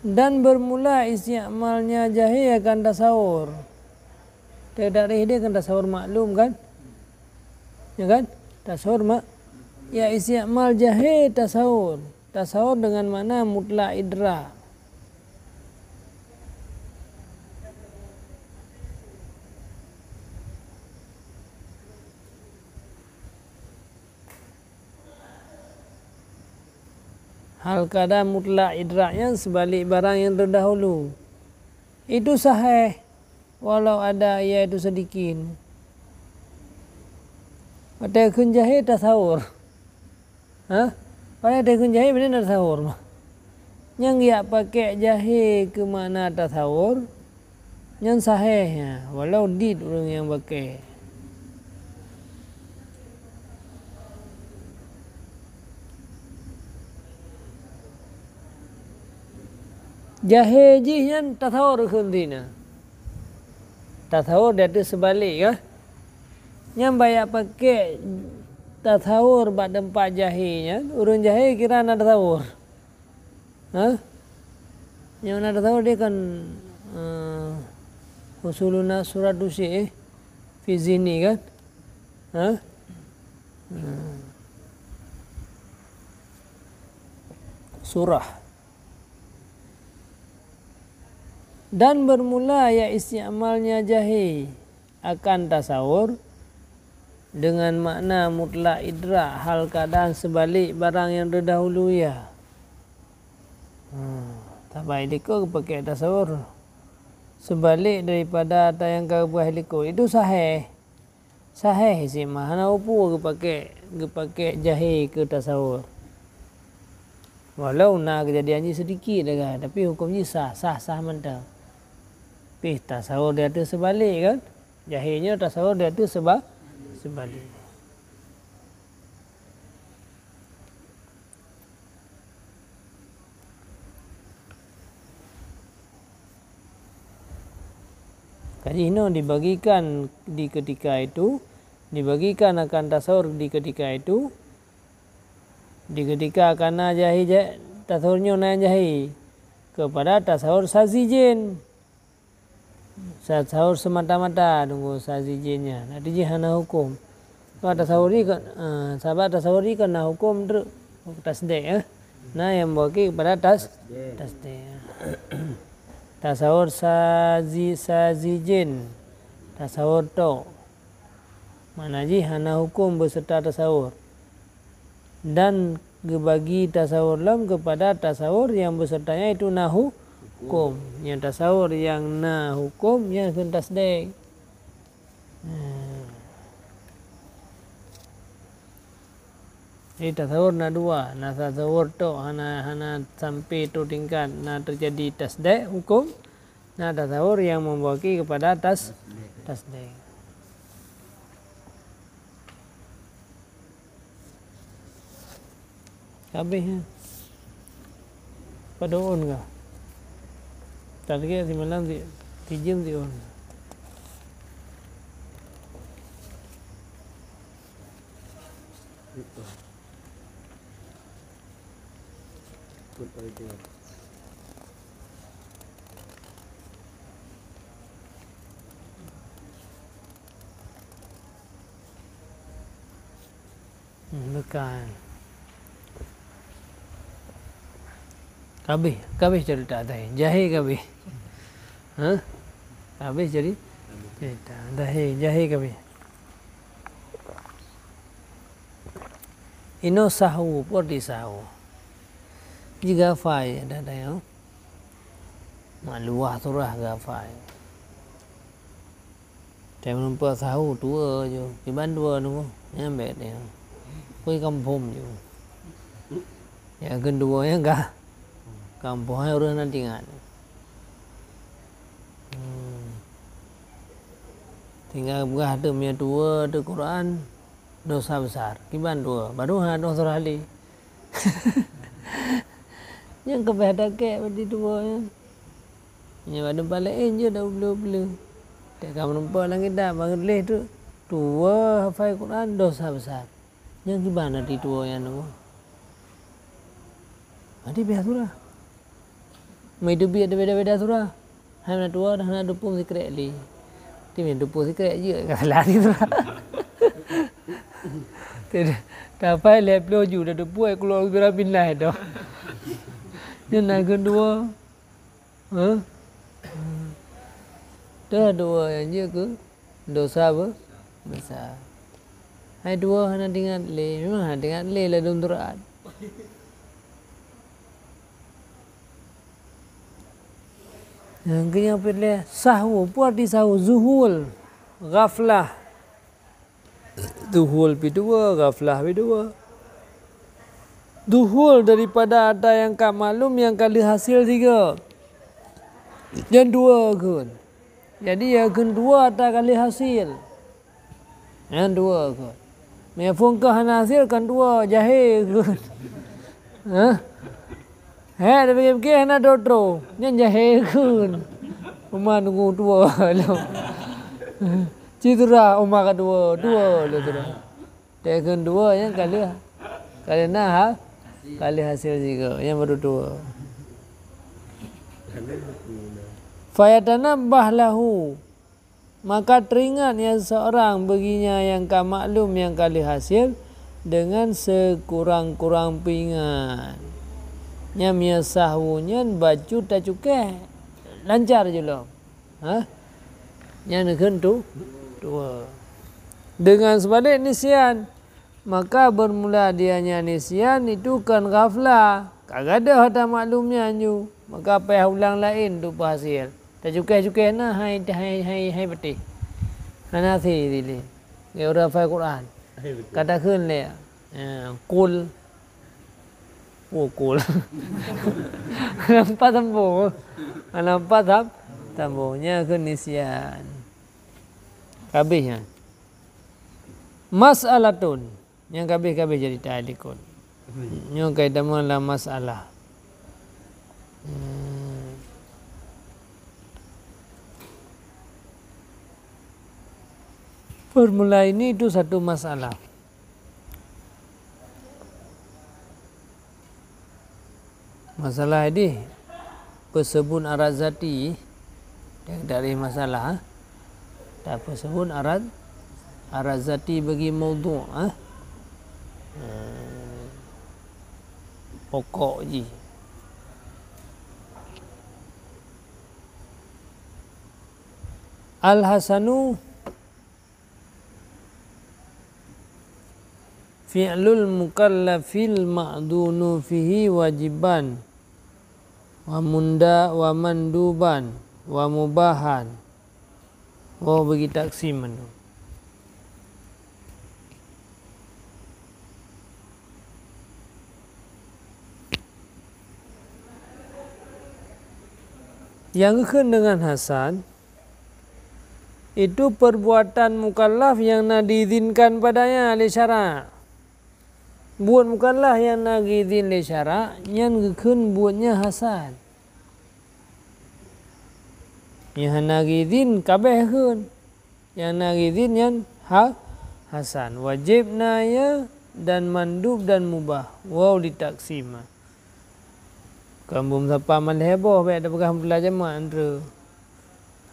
Dan bermula isti'malnya jahé akan tasawur. Teudak rih dia kan tasawur maklum kan? Ya kan? Tasawur mak-, ya isti'mal jahé tasawur. Tasawur dengan makna mutlak idrak. Hal kada mutlak idrak nyan seubalik barang nyang teudahulu. Itu sahih, walau ada ia itu sedikit. Watée kheun jahé tasawur. Ha? Padahai teukeun jahé binéh na tasawur mah. Nyang geujak pakék jahé keu makna tasawur, nyan sahih nyan, walau dit ureuëng nyang pakék. Jahé jih nyan tasawur kheun sinoe. Tasawur di ateueh seubalek, kan? Nyan baya pakék tasawur bak teumpat jahé nyan, ureuëng jahé kira na tasawur. Ha? Nyang na tasawur dia kan, eh, usuluna surat usyik, eh, fi zihni, kan? Ha? Hmm. Surah. Dan bermula ya isti'malnya jahé akan tasawur dengan makna mutlak idrak hal keadaan seubalek barang nyang teudahulu ya. Hmm, saban ilikot geupakék tasawur seubalek daripada ata nyang ka geupeugah ilikot. Itu sahih. Sahih cit mah, hana peue geupakék, geupakék jahé keu tasawur. Walau na keujadian jih seudikit sagai, tapi huköm jih sah, sah, sah mantong. Pih tasawur di ateueh seubalek kan? Jahé nyoe tasawur di ateueh seuba-, seubalek. Ka jih nyoe dibagikan di ketika itu, dibagikan akan tasawur di ketika itu, di ketika ka na jahé ja-, tasawur nyoe na nyang jahé, keupada tasawur sazijin. Sa-, tasawur seumata-mata deungon sazijin nyan. Arti jih hana huköm. Sabab tasawur jih kon, eh, sabab tasawur jih kon na huköm treuk tasdek, eh. Na nyang meuwakil keupada tas-, tasdek. Tasawur sazi-, sazijin. Tasawur tok. Makna jih hana huköm beuseurta tasawur. Dan geubagi tasawur lom keupada tasawur nyang beuseurta nyan itu na hu-, huköm. Nyang tasawur nyang na huköm nyan kheun tasdek. Hmm. Jadi tasawur na dua, na tasawur tok hana, hana sampai tu tingkat na teujadi tasdek huköm, na tasawur nyang meuwakil keupada tas-, tasdek. Habéh nyan. Padub ôn kah? Target simalam si, sijeuem si ôn. Hmm, bukan. Kabeh, kabeh cerita tadi. Jahé kabeh. Ha? Kabeh jadi cerita. Jahé, jahé kabeh. Inoe sahwu, peue arti sahwu? Jighafai dah, dah, ya. Mak luwah surah ghafai. Teumeureumpok sahwu tuwoe ju, kiban tuwoe nunggu, nyan bèk teuh. Kui kampông ju. Nyang keudua nyan ka kampông hai ureueng na teuingat. Hmm. Tinggai peugah teuh meunyo tuwoe teuh Quran, dosa besar. Kiban tuwoe, baru hana dosa lé. Nyang keubah dakek bak di tuwoe nyan. Nyoe bak teumpat laén jeuet dak peubleue-peubleue. Teuka meureumpok lam kitab, bak lheueh tu, tuwoe hafai Quran, dosa besar. Nyang kiban arti tuwoe nyan nyoe? Arti beda surah. Meuteubiet beda-beda surah. Hai meunan tuwoe dah na dupum sikrek lé. Ti min dupum sikrek jeuet ka salah arti surah. Tidak. Tapai lhèe ploh ju dah dupum ai kulok bira binai dah. Nyan na keuh tuwoe. Hah? Teuh dua nyang jeuet keu dosa be-, besar. Hai dua hana teuingat lé, memang hana teuingat lé ladôm surat. Nyang keunyoe peuet lé sahwu, peue arti sahwu? Zuhul, ghaflah. Zuhul pi dua, ghaflah pi dua. Zuhul daripada ata nyang ka maklum nyang ka lheueh hasé sigoe. Nyan dua kheun. Jadi nyang kheun dua ata ka lheueh hasé. Nyan dua kheun. Meunyo phôn keuh hana hasé kan dua jahé kheun. Hah? Hé, tapikir-pikir hana trok-trok. Nyan jahé kheun. Uma nunggu dua lom. Cit tura uma ka dua, dua lom tura. Teuk kheun dua nyan ka lheueh. Ka lheueh na ha? Ka lheueh hasé sigoe. Nyan baru dua. Fayatanabbah lahu. Maka teuingat nyan seseorang beuginya nyang ka maklum nyang ka lheueh hasé deungon sikurang-kurang peuingat. Nyan meunyo sahwu nyan bacut tacukéh, lancar jih lom. Ha? Nyan kheun tu, dua. Deungon seubalek nisyan, maka beurmula dianya nisyan itu kon ghaflah, ka gadôh hana maklum nyan ju, maka payah ulang laén tu peuhasé. Tacukéh-cukéh na hai, hai, hai, hai patéh. Hana hasé dilèe. Ngon ureueng hafai Quran. Hai beutôi. Ka takheun lé, eh, qul. Oh, qul. Lampat sambung. Lampat sam-, sambung. Nyan kheun nisyan. Habéh nyan. Mas'alatun. Nyang kabéh-kabéh jadi ta'liqun. Nyoe ka itamong lam masalah. Hmm. Formula ini itu satu masalah. Masalah idéh peuseubut arad zati, dari masalah, ha? Tapeuseubut arad, arad zati bagi maudhu', ha? Hmm. Pokok jih. Al-hasanu fi'lul mukallafil ma'dunu fihi wajiban, wa munda-, wa manduban, wa mubahan. Wa bagi taksim mandum. Nyang geukheun deungon hasan, itu perbuatan mukallaf nyang na diizinkan padanya lé syarak. Buet mukallaf nyang na geuizin lé syarak, nyan geukheun buet nyan hasan. Nyang hana geuizin, kabéh kheun. Nyang na geuizin nyan ha-, hasan. Wajéb na ya dan mandub dan mubah. Waw litaksim. Kon beumeusapa malèe boh, bèk tapeugah meuteula jamak, Andrew.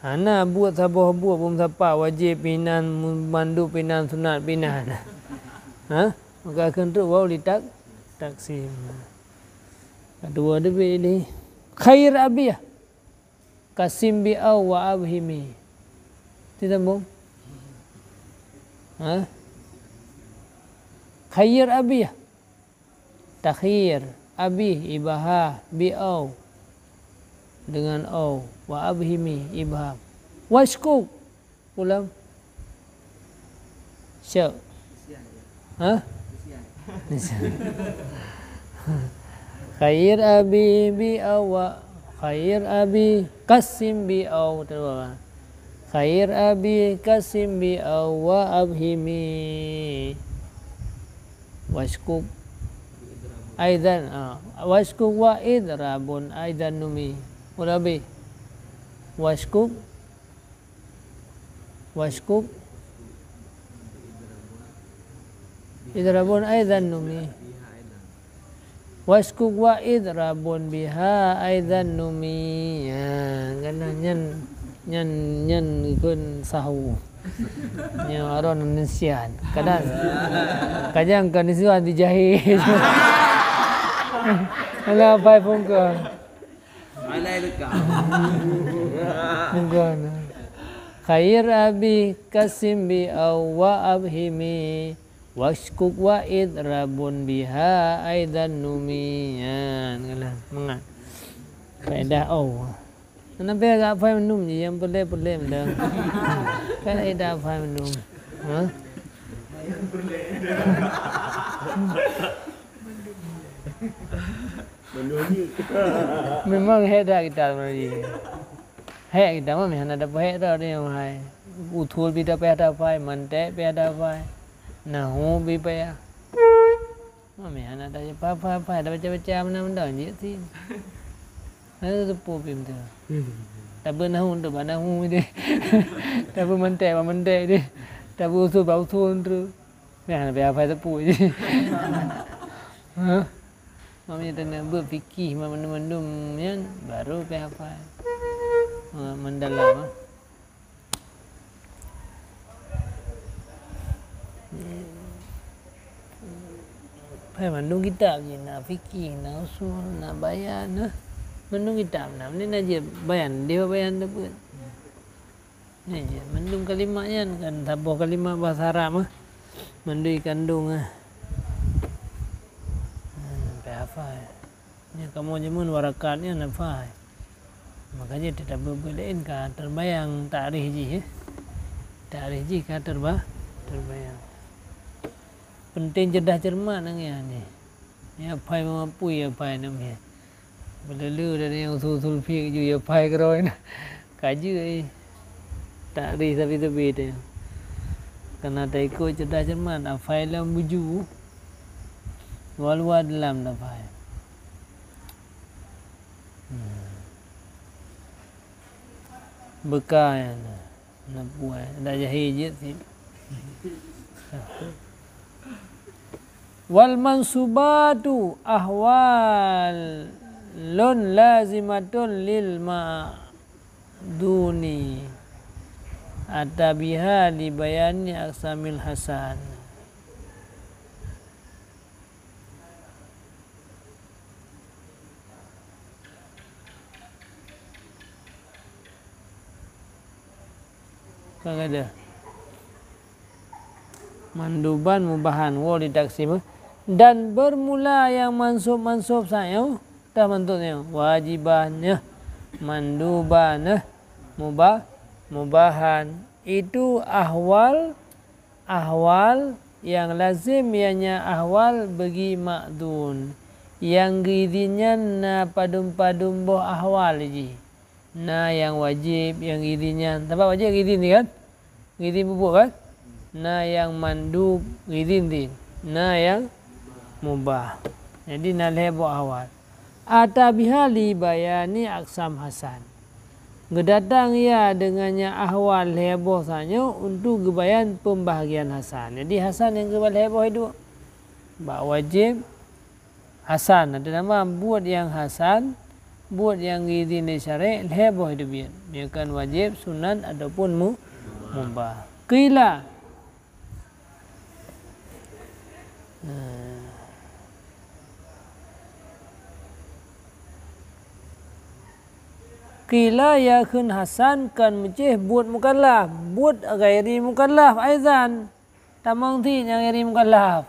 Hana buet saboh buet beumeusapa, wajéb pih nan, mandub pih nan, sunat pih nan. Ha? Maka kheun trok waw litak-, taksim. Ka dua teubiet lé. Khayyir abih. Qasim bi aw wa abhimi. Disambung? Ha? Khayyir abih. Takhyir, abih, ibaha, bi aw, deungon aw, wa abhimi, ibham. Wasykuk, ulang. Syuk. Ha? Khayyir abih bi aw wa, khayyir abih qasim bi aw, terus. Khayyir abih qasim bi aw wa abhimi. Wasykuk aidan, ah, wasykuk wa idrabun aidan numi. Ulang abih. Wasykuk, wasykuk idrabun aidan numi. Wasykuk wa idrabun biha aidan numi. Ya, karena nyan, nyan, nyan ikon sahu. Nyan orang nisyan. Kadang, kadang kan nisyan dijahit. Alah, pai pungkon. Alah, dekat. Pungkon. Khayyir abih qasim bi aw wa abhimi. Wasykuk wa idrabun biha aidan numi. Nyan, kalah. Mangat. Faedah aw. Kenapa agak faham mandum je, nyang peureulèe-peureulèe mandum. Kan faedah faham mandum. Ha? Memang hék that kita sebenarnya. Hék kita mah, hana dapeuh hék tau dia, hai. Usul pih payah tafai, mantek payah tafai. Nahu pih payah. Mami hana tajak apa-apa, tabaca-baca meunan-meunan jeuet cit. Hana teupeu pih beutôi. Tabeuet nahu untuk bak nahu je. Tabeuet mantek bak mantek je. Tabeuet usul bak usul tu. Meh hana payah hafai teupeu je. Ha? Mami teungoh beuet fikih mandum-mandum nyan baru payah hafai. Ha, mendalam, ha. Hai mandum kitab jih, na fikih, na usul, na bayan, na mandum kitab na. Ni na je bayan, dia bayan teupeu. Ni je mandum kalimat nyan kan saboh kalimat bahasa Arab mah. Mandum ikandong ah. Hmm, sampai hafal. Nyan kamoe jameun warakat nyan hafai. Makanya tidak beu-beu laén ka terbayang takrih jih, ya. Takrih jih ka terba-, terbayang. Penting cerdas cermat nang ya ni. Ya pai mampu ya pai nam ya. Belulu dari yang usul-usul fiqh ju ya pai keroy na. Kaji eh. Takrih tapi-tapi tu. Karena tak ikut cerdas cermat, hafai lam buju. Luar-luar dalam dah hafai. Hmm. Beuka nyan. Na buai, na jahé jeuet cit. Wal mansubatu ahwalun lazimatun lil ma'duni. Ata biha li bayani aqsamil hasan. Kan ada. Manduban mubahan, wo di taksim, eh. Dan bermula yang mansub-mansub saat nyoe, dah mantun nyoe, wajiban nyoe, manduban nyoe, mubah-, mubahan. Itu ahwal, ahwal yang lazim, ianya ahwal bagi ma'dun. Yang geuidhin nyan na padum-padum boh ahwal jih. Na nyang wajéb, nyang idhin nyan. Sabab wajéb idhin ni kan? Idhin peubuet kan? Na nyang mandub idhin din. Na nyang mubah. Jadi na lhée boh ahwal. Ata biha li bayani aqsam hasan. Geudatang ia deungon nyang ahwal lhée boh sanyoe untuk geubayan peumbahagian hasan. Jadi hasan nyang geuba lhée boh iduek. Bak wajéb, hasan, ada nama buet nyang hasan, buet nyang geuidhin lé syarek, lhée boh teubiet. Nyoe kan wajéb, sunat ataupun mu-, mubah. Qila. Nah. Qila ya kheun hasan kan meucéh buet mukallaf, buet ghairi mukallaf aizan. Tamong cit nyang ghairi mukallaf.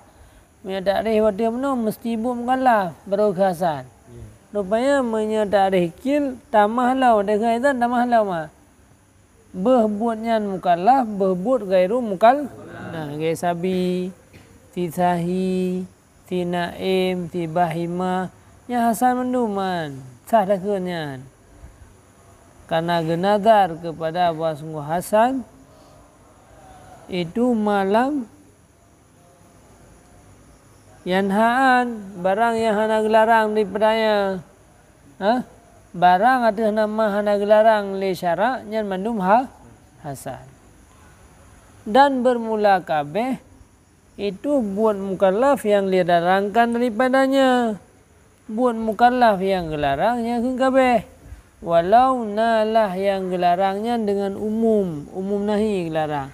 Meunyoe takrif watée meunoe meusti buet mukallaf, barô kheun hasan. Rupanya meunyoe takrif qil, tamah lom, watée kheun aizan tamah lom, ah. Beuh buet nyan mukallaf, beuh buet ghairu mukal-, nah, lagée sabi, si sahi, si naim, si bahimah, nyan hasan mandum nyan, sah takheun nyan. Karena geunazar kepada bahwa sungguh hasan itu malam yanhaan, barang nyang hana geularang daripadanya. Hah? Barang ateueh nama hana geularang lé syarak, nyan mandum ha-, hasan. Dan bermula kabeh itu buet mukallaf nyang dilarangkan daripadanya. Buet mukallaf nyang geularang nyan kheun kabeh. Walau na lah nyang geularang nyan deungon umum, umum nahi geularang.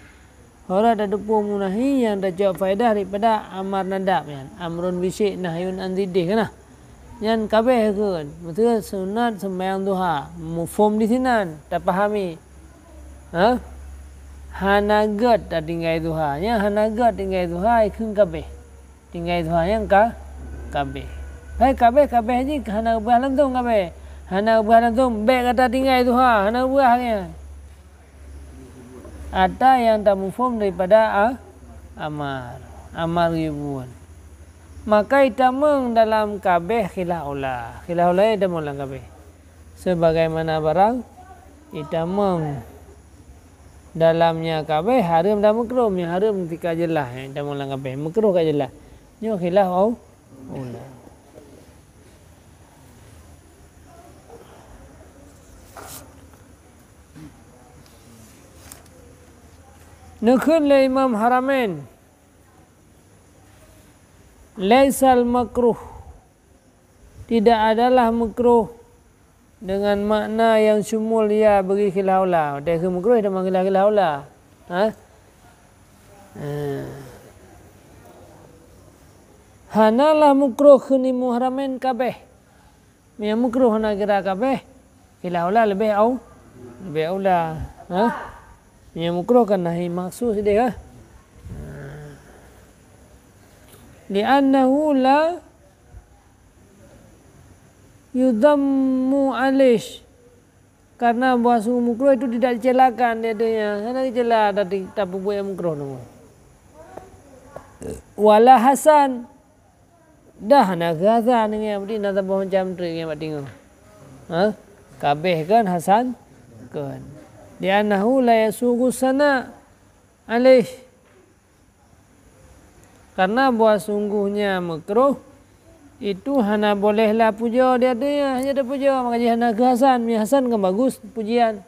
Hora tateupeue umum nahi nyang tacok faedah daripada amar nadab nyan, amrun bisyai' nahyun an ziddih, kana? Nyan kabeh kheun, meuteue sunat seumayang duha, mufhom disinan, tapahami. Ha? Hana gét tatinggai duha, nyan hana gét tinggai duha kheun kabeh. Tinggai duha nyang ka, kabeh. Hai kabeh, kabeh jih hana geupeugah langsong kabeh. Hana geupeugah langsong, bék gata tinggai duha, hana geupeugah nyan. Ata nyang tamufhom daripada a-, amar. Amar geuyue buet. Maka itamong dalam kabeh khilaf aula. Khilaf aula itamong dalam kabeh. Sebagaimana barang itamong dalamnya kabeh hareuem dan meukruh, nyang hareuem tika jeulaih, nyang itamong lam kabeh, meukruh ka jeulaih. Nyoe khilaf au-, Aula. Neukheun lé Imam Haramain, "Laisal makruh," tidak adalah makruh dengan makna yang syumul ya bagi khilaf aula. Watèe kheun makruh, teuma khilaf, khilaf aula. Ha? Ha. Hanalah makruh kheun Imam Haramain kabeh. Meunyo makruh hana kira kabeh, khilaf aula leubeh au-, leubeh aula. Ha? Meunyo makruh kan nahi maksus deh, ha? Li'annahu la yudhammu alaih. Karena bahwa sungguh makruh itu tidak dicelakan di dunia. Hana dicela tadi tapeubuet nyang makruh nyoe. Wala hasan. Dah na geuhasan ngieng, berarti na saboh macam treuk ngieng bak teungoh. Ha? Kabeh kon hasan kon. Li'annahu la yasughu sana alaih. Karena bahwa sungguhnya makruh itu hana bolehlah pujoe di ateueh nyan, hana tapujoe, maka jih hana geuhasan. Meunyo hasan kan bagus pujian.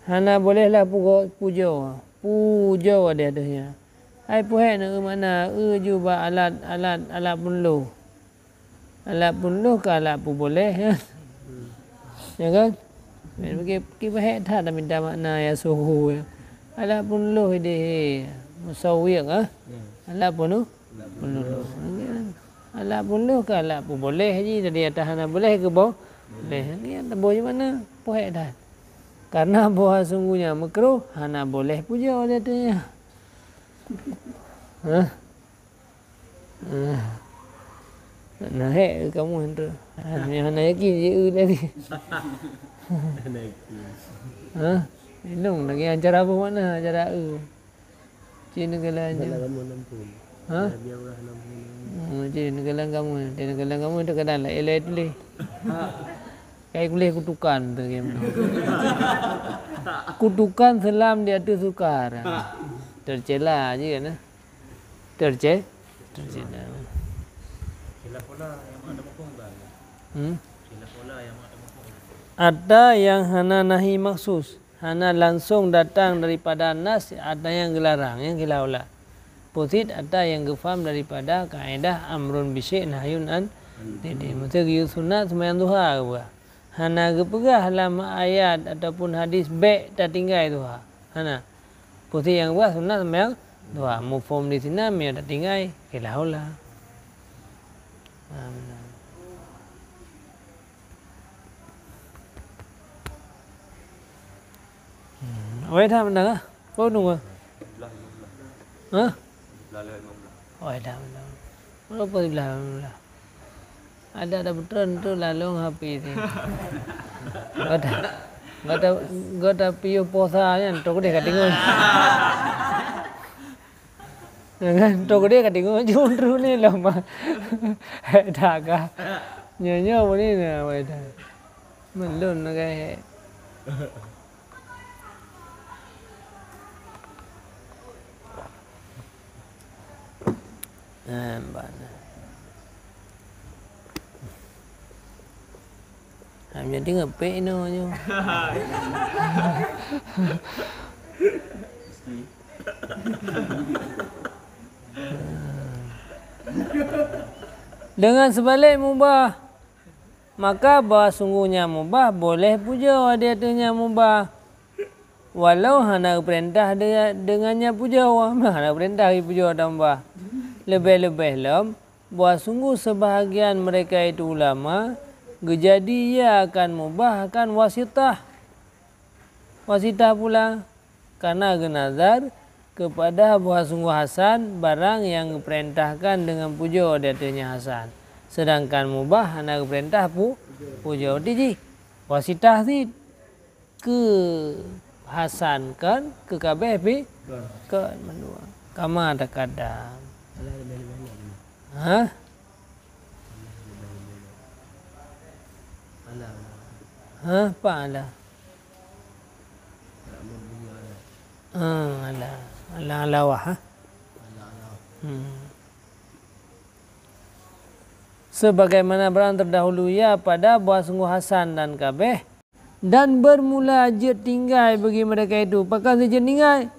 Hana bolehlah pugo-, pujoe, pujoe di ateueh nyan. Hai peuhek na eu makna, eu ju bak alat, alat, alat peunloh. Alat peunloh ka alat peuboleh, ya. Ya kan? Bagi, bagi peuhek that dah mita makna ya suhu, ya. Alat peunloh ideh, musawwiq, ah. Alat peunloh, peunloh. Alat peunloh ka alat peuboleh ji, jadi atas hana boleh keu bo-, boleh. Ni ada boh di mana? Peuhek that. Karena bahwa sungguhnya makruh, hana boleh pujoe di ateueh nyan. Hah? Ah. Na hék kamoe tu. Ah, nyang hana yakin je eu tadi. Hana yakin. Ha? Inong lagi acara apa makna acara eu? Cina kala je. Dalam kamoe nampung. Ha? Biar orang nampung. Hmm, cina kala kamoe. Cina kala kamoe tu kadang lain-lain tulis. Kai kulis kutukan tu game tu. Kutukan selam di ateueh sukar. Tercela je kan, eh? Terce-, tercela. Khilaf aula nyang mak teumakong kan? Hmm? Khilaf aula nyang mak teumakong. Ada yang hana nahi maksus, hana langsung datang daripada nas, ada yang geularang, nyang khilaf aula. Pusit ada yang geufaham daripada kaedah amrun bisyai' nahyun an. Jadi, mesti geuyue sunat seumayang duha geupeugah. Hana geupeugah lam ayat ataupun hadis bèk tatinggai duha. Hana. Pusit nyang geupeugah sunat seumayang duha. Mufhum di sinan meunyo tatinggai khilaf aula. Ha, meunan. Hmm, awai that meunan ah. Peue nunggu? Ha? Awai that meunan. Berapa sebelah? Ada, ada beutôi tu lalu ngapi tu. Gata, gata, gata piôh posa nyan, tok deh ka deungoe. Kan, tok deh ka deungoe, jom terus ni lom. Hai dah ka. Nyoe, nyoe apa ni na, wai dah. Melon na ka hai. Nampak nah. Ham jadi ngepek inoe nyoe. Dengan sebaliknya mubah, maka bahwa sungguhnya mubah boleh pujoe di ateueh nyang mubah. Walau hana geupeurintah de-, deungon nyan pujoe, hana geupeurintah geupujoe dan mubah. Leubeh-leubeh lom, bahwa sungguh seubahgian meureka itu ulama, geujadi ia akan mubah akan wasitah. Wasitah pula, karena geunazar keupada bahwa sungguh hasan barang nyang geupeurintahkan deungon pujoe di ateueh nyan hasan, seudangkan mubah hana geupeurintah pu-, pujoe. Di jih, wasitah cit. Keu hasan kon, keu kabeh pi kon mandua. Kama takadam. Ha? Ha, apa ala? Ha, ala. Ala, ala wah, ha? Hmm. Sebagaimana barang terdahulu ia pada bahwa sungguh Hasan dan Kabeh, dan bermula jeuet tinggai bagi mereka itu. Pakon jeuet tinggai?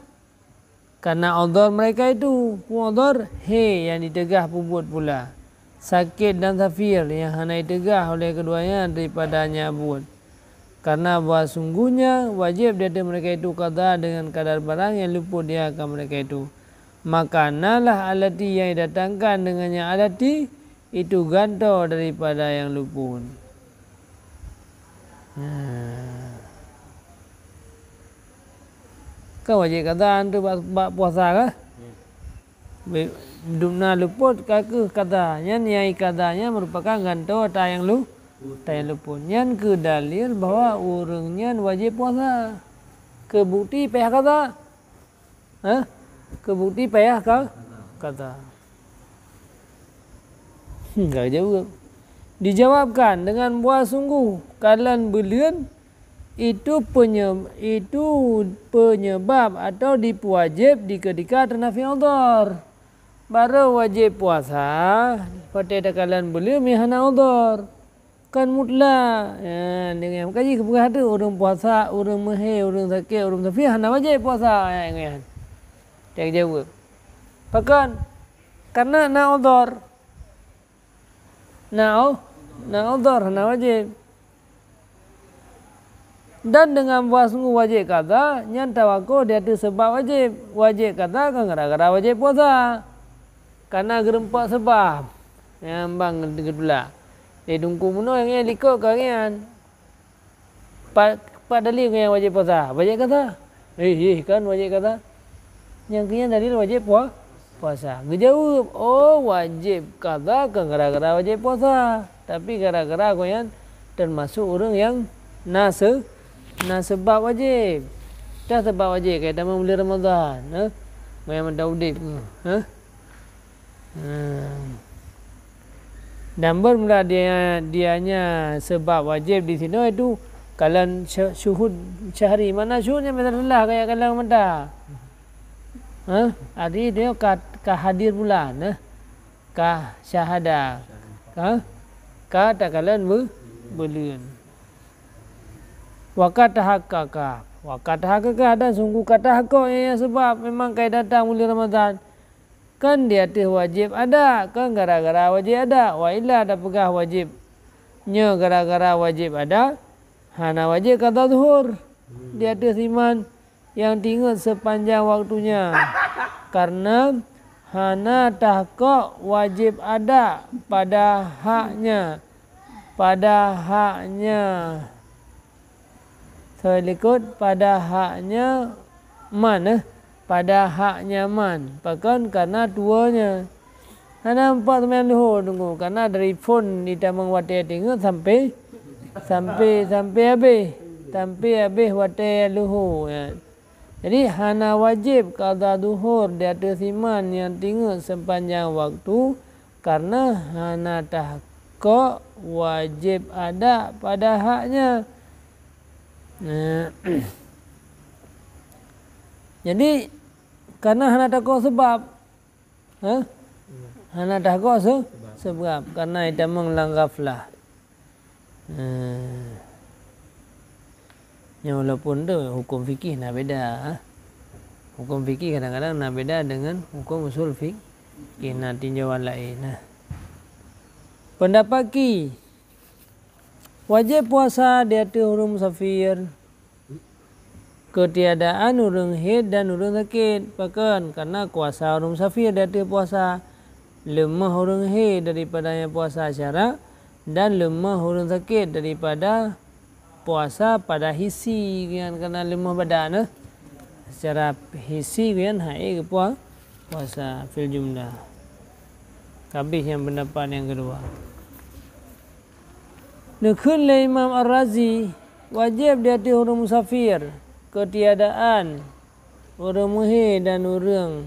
Karena udhur mereka itu. Peue udhur? He nyang jiteugah peubuet pula. Sakét dan safir nyang hana jiteugah oleh keduanya daripada nyang buet. Karena bahwa sungguhnya wajéb di ateueh mereka itu qadha dengan kadar barang nyang luput di akan mereka itu. Maka nalah alati nyang didatangkan dengan nyang alati itu gantoe daripada nyang luput. Nah. Kan wajéb qadha tu bak, bak puasa kan? Be-, dumna luput ka kheueh qadha. Nyan nyang qadha nyan merupakan gantoe ata nyang lu-, ata nyang luput. Nyan keuh dalil bahwa ureuëng nyan wajéb puasa. Keu bukti payah qadha. Hah? Keu bukti payah ka-, qadha. Hmm, ka jaweueb. Dijawabkan dengan bahwa sungguh kalon buleuen itu penye-, itu penyebab atau dipeuwajéb di keudika teunafi udhur. Barô wajéb puasa, watée takalon buleuen meuhana udhur. Kon mutlak. Ya, deungon meukaji keupeugah tu, ureuëng puasa, ureuëng meuhé, ureuëng sakét, ureuëng safir hana wajéb puasa. Ya, nyan. Tajaweueb. Pakon? Karena na udhur. Na u-, na udhur, hana wajéb. Dan deungon bahwa sungguh wajéb qadha, nyan tawakuf di ateueh seubab wajéb. Wajéb qadha kan gara-gara wajéb puasa. Karena geurumpok seubab. Nyang ban geutulak. Di dungku bunoe nyan likot ka nyan. Pat, pat dalil nyang wajéb puasa? Wajéb qadha. Eh, eh, kan wajéb qadha. Nyang keu nyan dalil wajéb pua-, puasa. Geujaweueb, oh, wajéb qadha kan gara-gara wajéb puasa. Tapi gara-gara gobnyan teumasok ureuëng nyang na se-, na seubab wajéb. Dah seubab wajéb, kaya tamong buleuen Ramadhan, eh? Gobnyan mantong udeb, eh? Hmm. Dan bermula dia, dianya sebab wajib di sinoe itu kalon sy-, syuhud syahri. Mana syuhud nyan biasa lah kayak kalon mata. Ha? Arti dia ka, ka hadir bulan, eh? Ka syahada. Ka, ka takalon bu-, buleuen. Wa qad tahaqqaqa. Wa qad tahaqqaqa, dan sungguh ka tahakok, ya, sebab memang ka datang buleuen Ramadhan. Kan di ateueh wajéb ada, kan gara-gara wajéb ada. Wa illa tapeugah wajéb. Nyoe gara-gara wajéb ada, hana wajéb qadha zuhur di ateueh siman nyang tingeut sepanjang waktunya. Karena hana tahakok wajéb ada pada haknya. Pada haknya. Soe likot pada haknya man, eh? Pada haknya man. Pakon? Karena tuwonya. Hana empat seumayang luho tunggu. Karena dari phon di tamong watée tingeut sampai, sampai, sampai habéh. Sampai habéh watée luho, ya. Jadi, hana wajéb qadha zuhur di ateueh siman nyang tingeut sepanjang waktu, karena hana tahakok wajéb ada pada haknya. Nah, jadi, karena hana tahakok sebab, ha? Hana tahakok se-, sebab, karena itamong lam ghaflah. Nah. Nyoe walaupun tu huköm fikih na beda, ha? Huköm fikih kadang-kadang na beda dengan huköm usul fikih, na tinjauan laén, nah. Pendapat ki, wajéb puasa di ateueh ureuëng musafir, keutiadaan ureuëng hét dan ureuëng sakét. Pakon? Karena kuasa ureuëng musafir di ateueh puasa. Leumoh ureuëng hét daripada nyang puasa syarak, dan leumoh ureuëng sakét daripada puasa pada hisi, nyan karena leumoh badan, eh. Secara hisi nyan hana geupuasa fil jumlah. Habéh nyang pendapat nyang keudua. Neukheun lé Imam Ar-Razi, wajéb di ateueh ureuëng musafir keutiadaan ureuëng meuhé dan ureuëng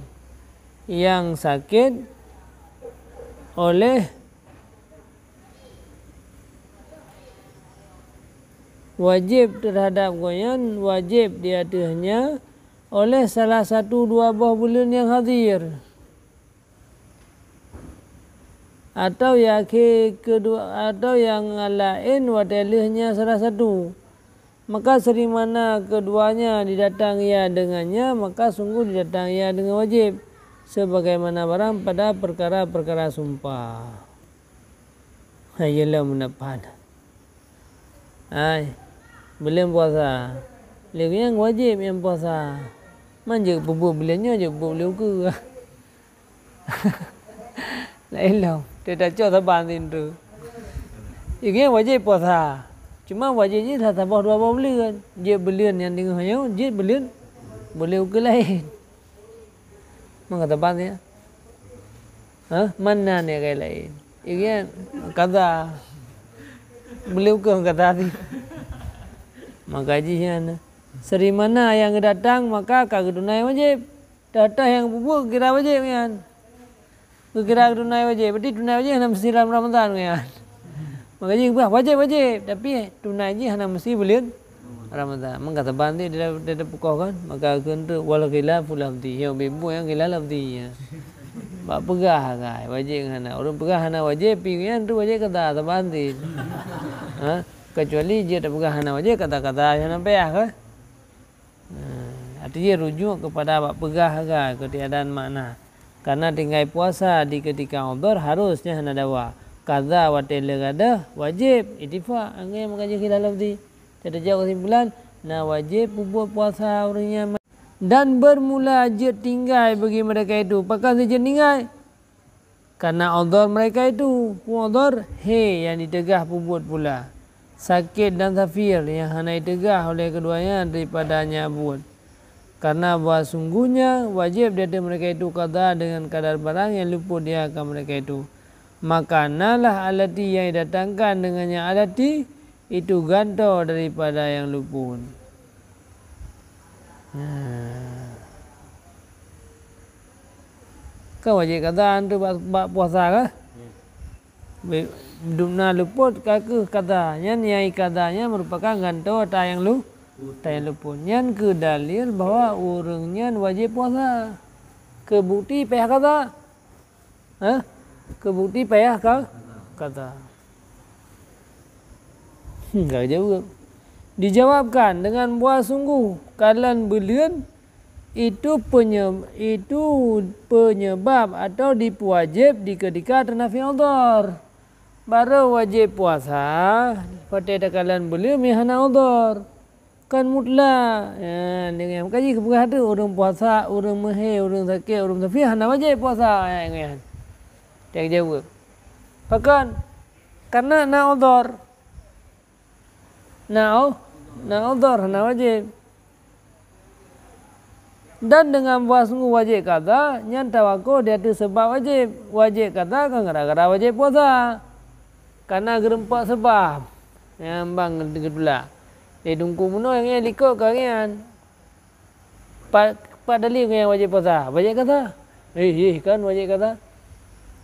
nyang sakét oleh wajéb teuhadab gobnyan, wajéb di ateueh nyan oleh salah satu dua boh buleuen nyang hadir. atau ya akhé keudua, atau nyang laén watée lheueh nyan salah satu. Maka serimana keduanya didatang ia dengannya, maka sungguh didatang ia dengan wajib, sebagaimana barang pada perkara-perkara sumpah. Hai, iyalah meunapat. Hai, buleuen puasa. Lé nyang wajéb nyang puasa. Man jeuet peubuet buleuen nyoe, jeuet peubuet buleuen ukeue. Laén lom, teuh tacok saban sintu. Lé nyang wajéb puasa. Cuma wajéb jih saboh dua boh buleuen. Jeuet buleuen nyang teungoh nyoe, jeuet buleuen, buleuen ukeue laén. Man ka saban ya? Hah? Mana ni kai laén? Iya kan? Kaza. Beliau ke kaza sih. Maka jih nyan, serimana nyang geudatang, maka ka geutunai wajéb. Teuh-teuh nyang peubuet geukira wajéb nyan. Geukira geutunai wajéb. Berarti tunai wajéb hana meusti lam Ramadhan nyan. Maka jih bah wajéb-wajéb, tapi tunai jih hana meusti buleuen Ramadhan. Maka saban ti dia, dia, dia pukoh kan. Maka kheun tu wal khilafu lafzi. Yo, bimbo nyang khilaf lafzi nya. Bak peugah kai, wajéb ngon hana. Ureuëng peugah hana wajéb, pi nyan tu wajéb kaza saban ti. Ha? Kecuali jeuet tapeugah hana wajéb, kaza-kaza nyan payah ke? Nah, artinya rujuk kepada bak peugah kai, keutiadaan makna. Karena tinggai puasa di ketika udhur harusnya hana dawa. Kaza watée le gadôh wajéb, ittifaq, anggai meukaji khilaf lafzi. Teuh tajak kesimpulan, na wajéb peubuet puasa ureuëng nyan ma-, dan bermula jeuet tinggai bagi mereka itu. Pakon si jeuet tinggai? Karena udhur mereka itu. Peue udhur? He, nyang diteugah peubuet pula. Sakét dan safir nyang hana diteugah oleh keduanya daripada nyan buet. Karena bahwa sungguhnya wajéb di ateueh mereka itu kaza dengan kadar barang nyang luput di akan mereka itu. Maka nalah allati nyang didatangkan dengan nyang allati itu gantoe daripada nyang luput. Nah. Kan wajéb kaza tu bak, bak puasa kah? Be-, dumna luput ka keuh kaza. Nyan nyang kaza nyan merupakan gantoe ata nyang lu-, ata nyang luput. Nyan keuh dalil bahwa ureuëng nyan wajéb puasa. Keu bukti payah kaza. Hah? Keu bukti payah ka-, kaza. Hmm, ka jaweueb. Dijawabkan dengan bahwa sungguh kalon buleuen itu penye-, itu penyebab atau dipeuwajéb di keudika teunafi udhur. Barô wajéb puasa, watée takalon buleuen meuhana udhur. Kan mutlak. Ya, dengan meukaji keupeugah tu, ureuëng puasa, ureuëng meuhé, ureuëng sakét, ureuëng musafir hana wajéb puasa. Ya, nyan. Teuh jaweueb. Pakon? Karena na udhur. Na u-, na udhur hana wajéb. Dan dengan bahwa sungguh wajéb kaza, nyan tawakoh di ateueh seubab wajéb. Wajéb kaza kan gara-gara wajéb puasa. Karena geureumpok seubab. Nyang bang geutulak. Di dungku bunoe nyang likot ka nyan. Pat, pat dalil nyang wajéb puasa? Wajéb kaza. Eh, eh, kan wajéb kaza.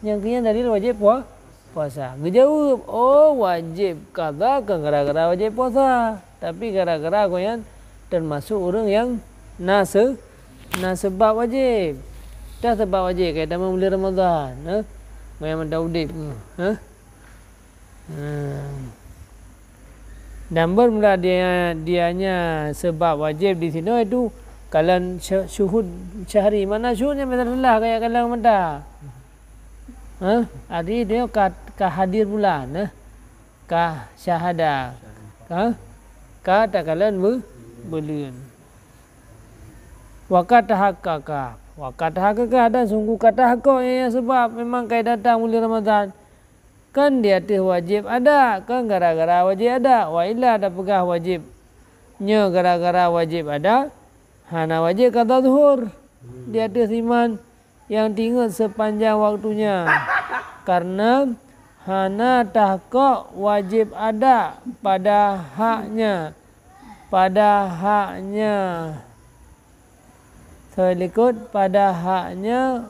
Nyang keu nyan dalil wajéb pua-, puasa. Geujaweueb, "Oh, wajéb kaza kon gara-gara wajéb puasa, tapi gara-gara gobnyan teumasok ureuëng nyang na se-, na seubab wajéb." Teuh seubab wajéb, kaya tamong buleuen Ramadhan, eh? Gobnyan mantong udeb, eh? Hmm. Dan bermula dia, dianya seubab wajéb di sinoe itu kalon sy-, syuhud syahri. Makna syuhud nyan biasa lah kaya kalon mata. Ha? Arti dia ka, ka hadir bulan, eh? Ka syahada. Ka, ka takalon bu-, buleuen. Wa qad tahaqqaqa. Wa qad tahaqqaqa, dan sungguh ka tahakok, ya, ya, sebab memang ka datang buleuen Ramadhan. Kan di ateueh wajéb ada, kan gara-gara wajéb ada. Wa illa tapeugah wajéb nyoe gara-gara wajéb ada, hana wajéb qadha zuhur di ateueh siman nyang tingeut sepanjang waktunya. Karena hana tahakok wajéb ada pada haknya, pada haknya. Seulikot pada haknya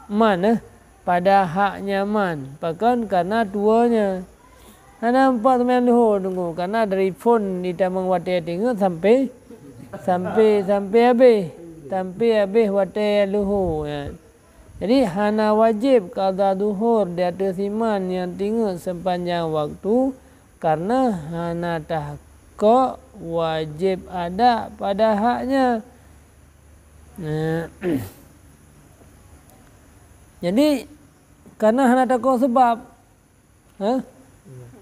man, eh, pada haknya man. Pakon? Karena tuwonya. Hana meupat seumayang luho teungku, karena dari phon jitamong watée tingeut sampai, sampai, sampai habéh. Sampai habéh watée luho, ya. Jadi, hana wajéb qadha zuhur di ateueh iman nyang tingeut seupanjang waktu, kareuna hana tahkok wajéb ada pada haknya. Nah, jadi, kareuna hana tahkok seubab, ha?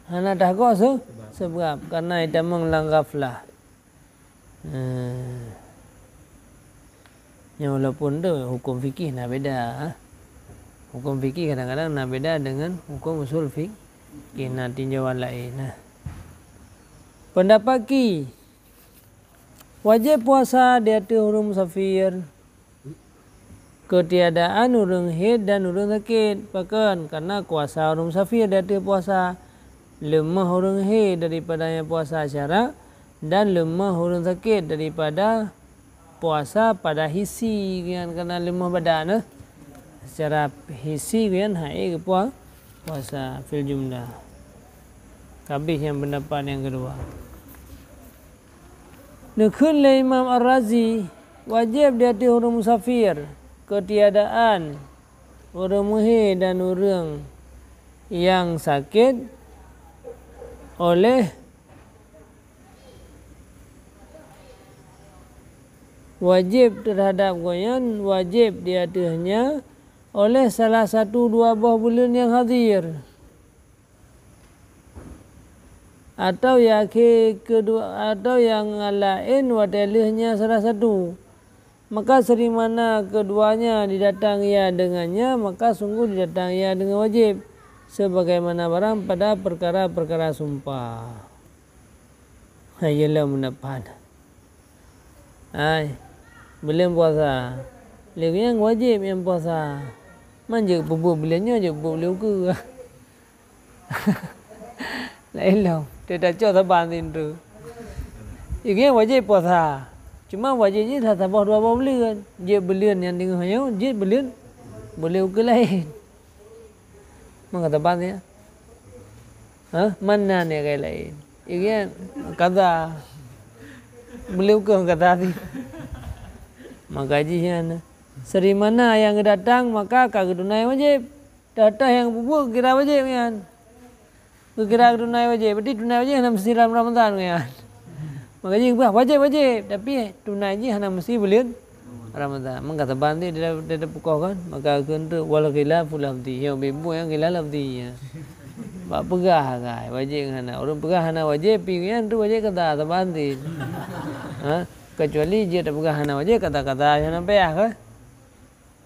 Hana tahkok se-, seubab, kareuna itamong lam ghaflah. Nah. Nyoe walaupun tu hukum fikih na beda, ha. Hukum fikih kadang-kadang na beda dengan hukum usul fikih, na tinjauan laén, nah. Pendapat ki, wajéb puasa di ateueh ureuëng musafir, keutiadaan ureuëng haid dan ureuëng sakét. Pakon? Kareuna kuasa ureuëng musafir di ateueh puasa. Leumoh ureuëng haid daripada nyang puasa syarak, dan leumoh ureuëng sakét daripada puasa pada hisi, nyan kareuna leumoh badan, eh. Secara hisi nyan hana geupua-, puasa fil jumlah. Ka abéh nyang pendapat nyang keudua. Neukheun lé Imam Ar-Razi, wajéb di ateueh ureuëng musafir, keutiadaan ureuëng meuhé dan ureuëng nyang sakét oleh wajéb terhadap gobnyan, wajéb di ateuehnya oleh salah satu dua boh buleuen nyang hadir. Atawa nyang akhé keudua, atawa nyang laén watée lheueh nyan salah satu. Maka serimana keduanya didatang ia dengannya, maka sungguh didatang ia dengan wajéb, sebagaimana barang pada perkara-perkara sumpah. Hai, iyalah meunapat. Hai, buleuen puasa. Lé nyang wajéb nyang puasa. Man jeuet peubuet buleuen nyoe, jeuet peubuet buleuen ukeue. Laén lom, teuh tacok saban sintu. Ingat wajéb puasa. Cuma wajéb jih saboh dua boh buleuen. Jeuet buleuen nyang teungoh nyoe, jeuet buleuen, buleuen ukeue laén. Meukeue saban ya? Hah? Mana ni kai laén? Ingat kaza. Buleuen ukeue kaza sih. Maka jih nyan. Serimana nyang geudatang, maka ka geutunai wajéb. Teuh-teuh nyang peubuet geukira wajéb nyan. Geukira tunai wajéb, berarti tunai wajéb hana meusti lam Ramadhan nyan. Maka jih bah wajéb-wajéb, tapi tunai jih hana meusti buleuen Ramadhan. Maka saban ti dia, dia, dia peukoh kan, maka kheun tu wal khilafu lafzi. Yo, beubuet nyang khilaf lafzi nyan. Bak peugah kai, wajéb ngon hana. Ureuëng peugah hana wajéb, pi nyan tu wajéb kata saban ti. Ha? Kecuali jeuet tapeugah hana wajéb, kata-kata hana payah kan?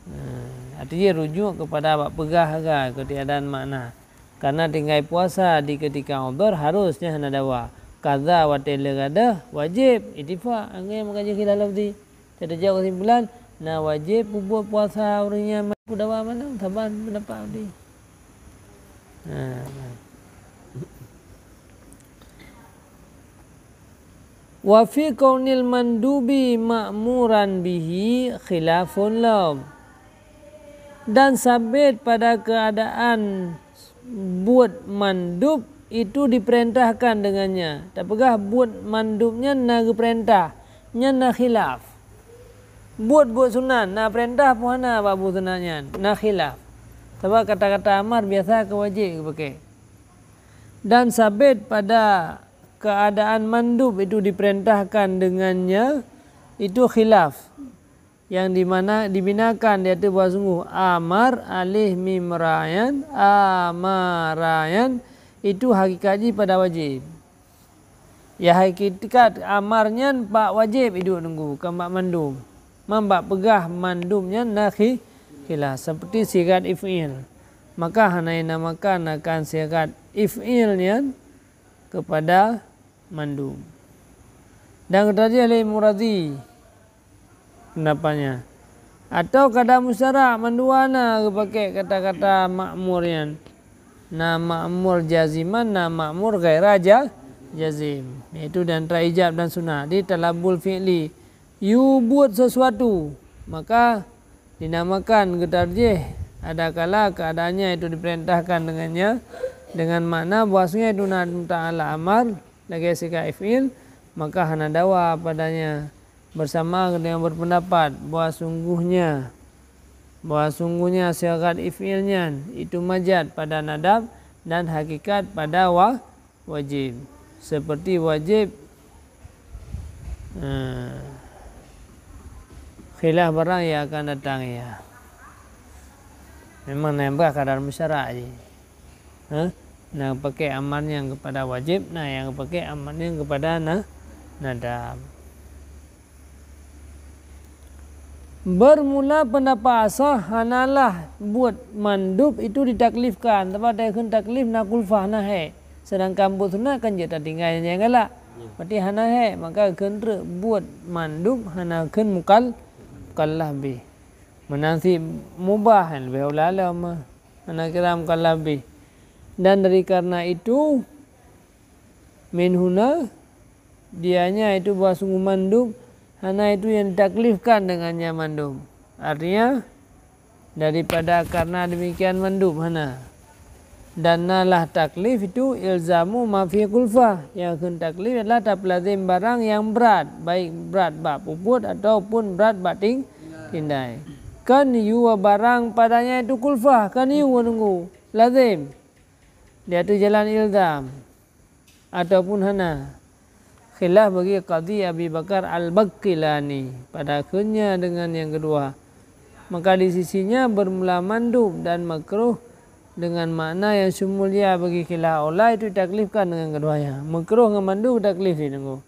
Nah, artinya rujuk kepada bak peugah haga keutiadaan makna. Karena tinggai puasa di ketika udhur harusnya hana dawa. Kaza watée lé gadôh wajéb itifak, anggai maka jeuet khilaf lafzi. Teutajak kesimpulan, na wajéb peubuet puasa ureuëng nyang mampu dawa mandum saban pendapat tadi. Nah. Wa fi kaunil mandubi ma'muran bihi khilafun lahum. Dan sabit pada keadaan buet mandub itu diperintahkan dengannya. Tapeugah buet mandub nyan na geupeurintah, nyan na khilaf. Buet-buet sunat na peurintah peue hana bak buet sunat nyan, na khilaf. Sabab kata-kata amar biasa keu wajéb geupaké. Dan sabit pada keadaan mandub itu diperintahkan dengannya, itu khilaf. Yang dimana, dibinakan di ateueh bahwa sungguh amar, alif mim ra nyan, amara nyan, itu hakikat jih pada wajéb. Ya hakikat amar nyan bak wajéb iduek nunggu, kon bak mandub. Man bak peugah mandub nyan na khi-, khilaf, seperti sigat if'il. Maka hana inamakan akan sigat if'il nyan kepada mandub. Dan geutarjih lé Murazi pendapatnya. Atau kada musyarak mandua na geupaké kata-kata ma'mur nyan. Na ma'mur jaziman, na ma'mur ghaira ja-, jazim. Yaitu di antara ijab dan sunat. Di talabul fi'li. Yu buet sesuatu. Maka dinamakan geutarjih adakala keadaannya itu diperintahkan dengannya, dengan makna bahwasanya itu na muta'ala amar, lagée sikat if'il, maka hana dawa padanya. Bersama dengan berpendapat bahwa sungguhnya bahwa sungguhnya sighat fi'il nyan itu majaz pada nadab dan hakikat pada wa-, wajib. Seperti wajib, eh, khilaf barang yang akan datang, ya. Memang nyan bah kadar musyarak jih. Ha? Na pakai amar nyan kepada wajib, na nyang pakai amar nyan kepada na-, nadab. Bermula pendapat asah hanalah buet mandub itu ditaklifkan, sabab dikheun taklif na kulfah, na hék. Sedangkan buet sunat kan jeuet tatinggai nyang galak. Berarti hana hék, maka kheun treuk buet mandub hana kheun mukal-, mukallaf bih. Meunan cit mubah, leubeh aula lom. Hana kira mukallaf bih. Dan dari karena itu, min huna, dianya itu bahwa sungguh mandub, hana itu yang ditaklifkan dengannya mandub. Artinya, daripada karena demikian mandub, hana. Dan nalah taklif itu ilzamu ma fi kulfah. Yang kheun taklif adalah tapeulazim barang yang brat, baik brat bak peubuet ataupun brat bak ting-, tinggai. Kan yue barang padanya itu kulfah, kan yue nunggu. Lazim. Di ateueh jalan ilzam. Ataupun hana. Khilaf bagi Qadhi Abi Bakar Al-Baqilani pada kheunnya dengan yang kedua. Maka di sisinya bermula mandub dan makruh dengan makna yang syumulia bagi khilaf aula itu ditaklifkan dengan keduanya. Makruh ngon mandub taklif di nunggu.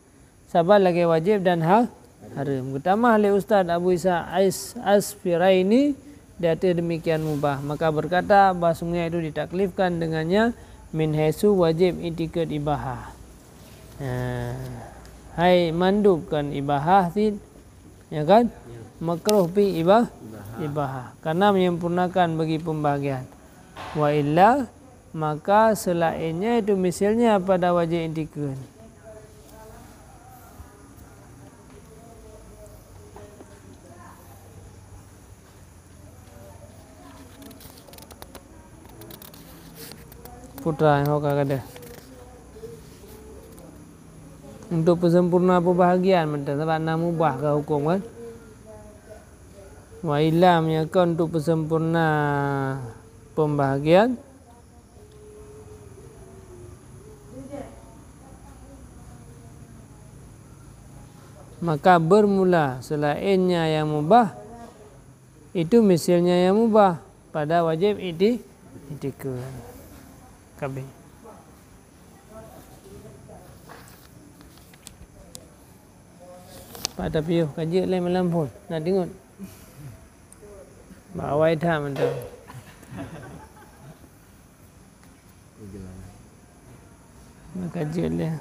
Saban lagée wajéb dan ha-, hareuem. Geutamah lé Ustaz Abu Isa As-, Asfiraini di ateueh demikian mubah. Maka berkata, bahwasungguhnya itu ditaklifkan dengannya min haitsu wajéb i'tikad ibahah. Ha. Hai mandub kan ibahah cit, ya kan? Ya. Makruh pi ibah-, ibahah. Ibahah. Karena menyempurnakan bagi pembahagian. Wa illa, maka selainnya itu misalnya pada wajéb i'tikad. Putra ho ka gadeh. Untuk peusempurna peubahagian mantong, sabab na mubah ka huköm kan. Wa illa, meunyoe kon untuk peusempurna pembahagian, maka bermula selainnya yang mubah, itu misalnya yang mubah pada wajéb i'ti-, i'tikad. Ka abéh. Pat tapiôh ka jeuet lé malam phôn. Na deungon. Bak awai that mantong. Na ka jeuet lé.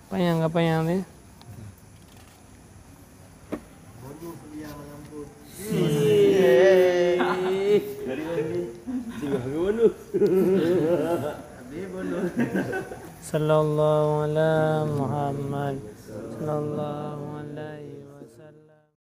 Panyang ka panyang lé. Sallallahu ala Muhammad. Sallallahu alaihi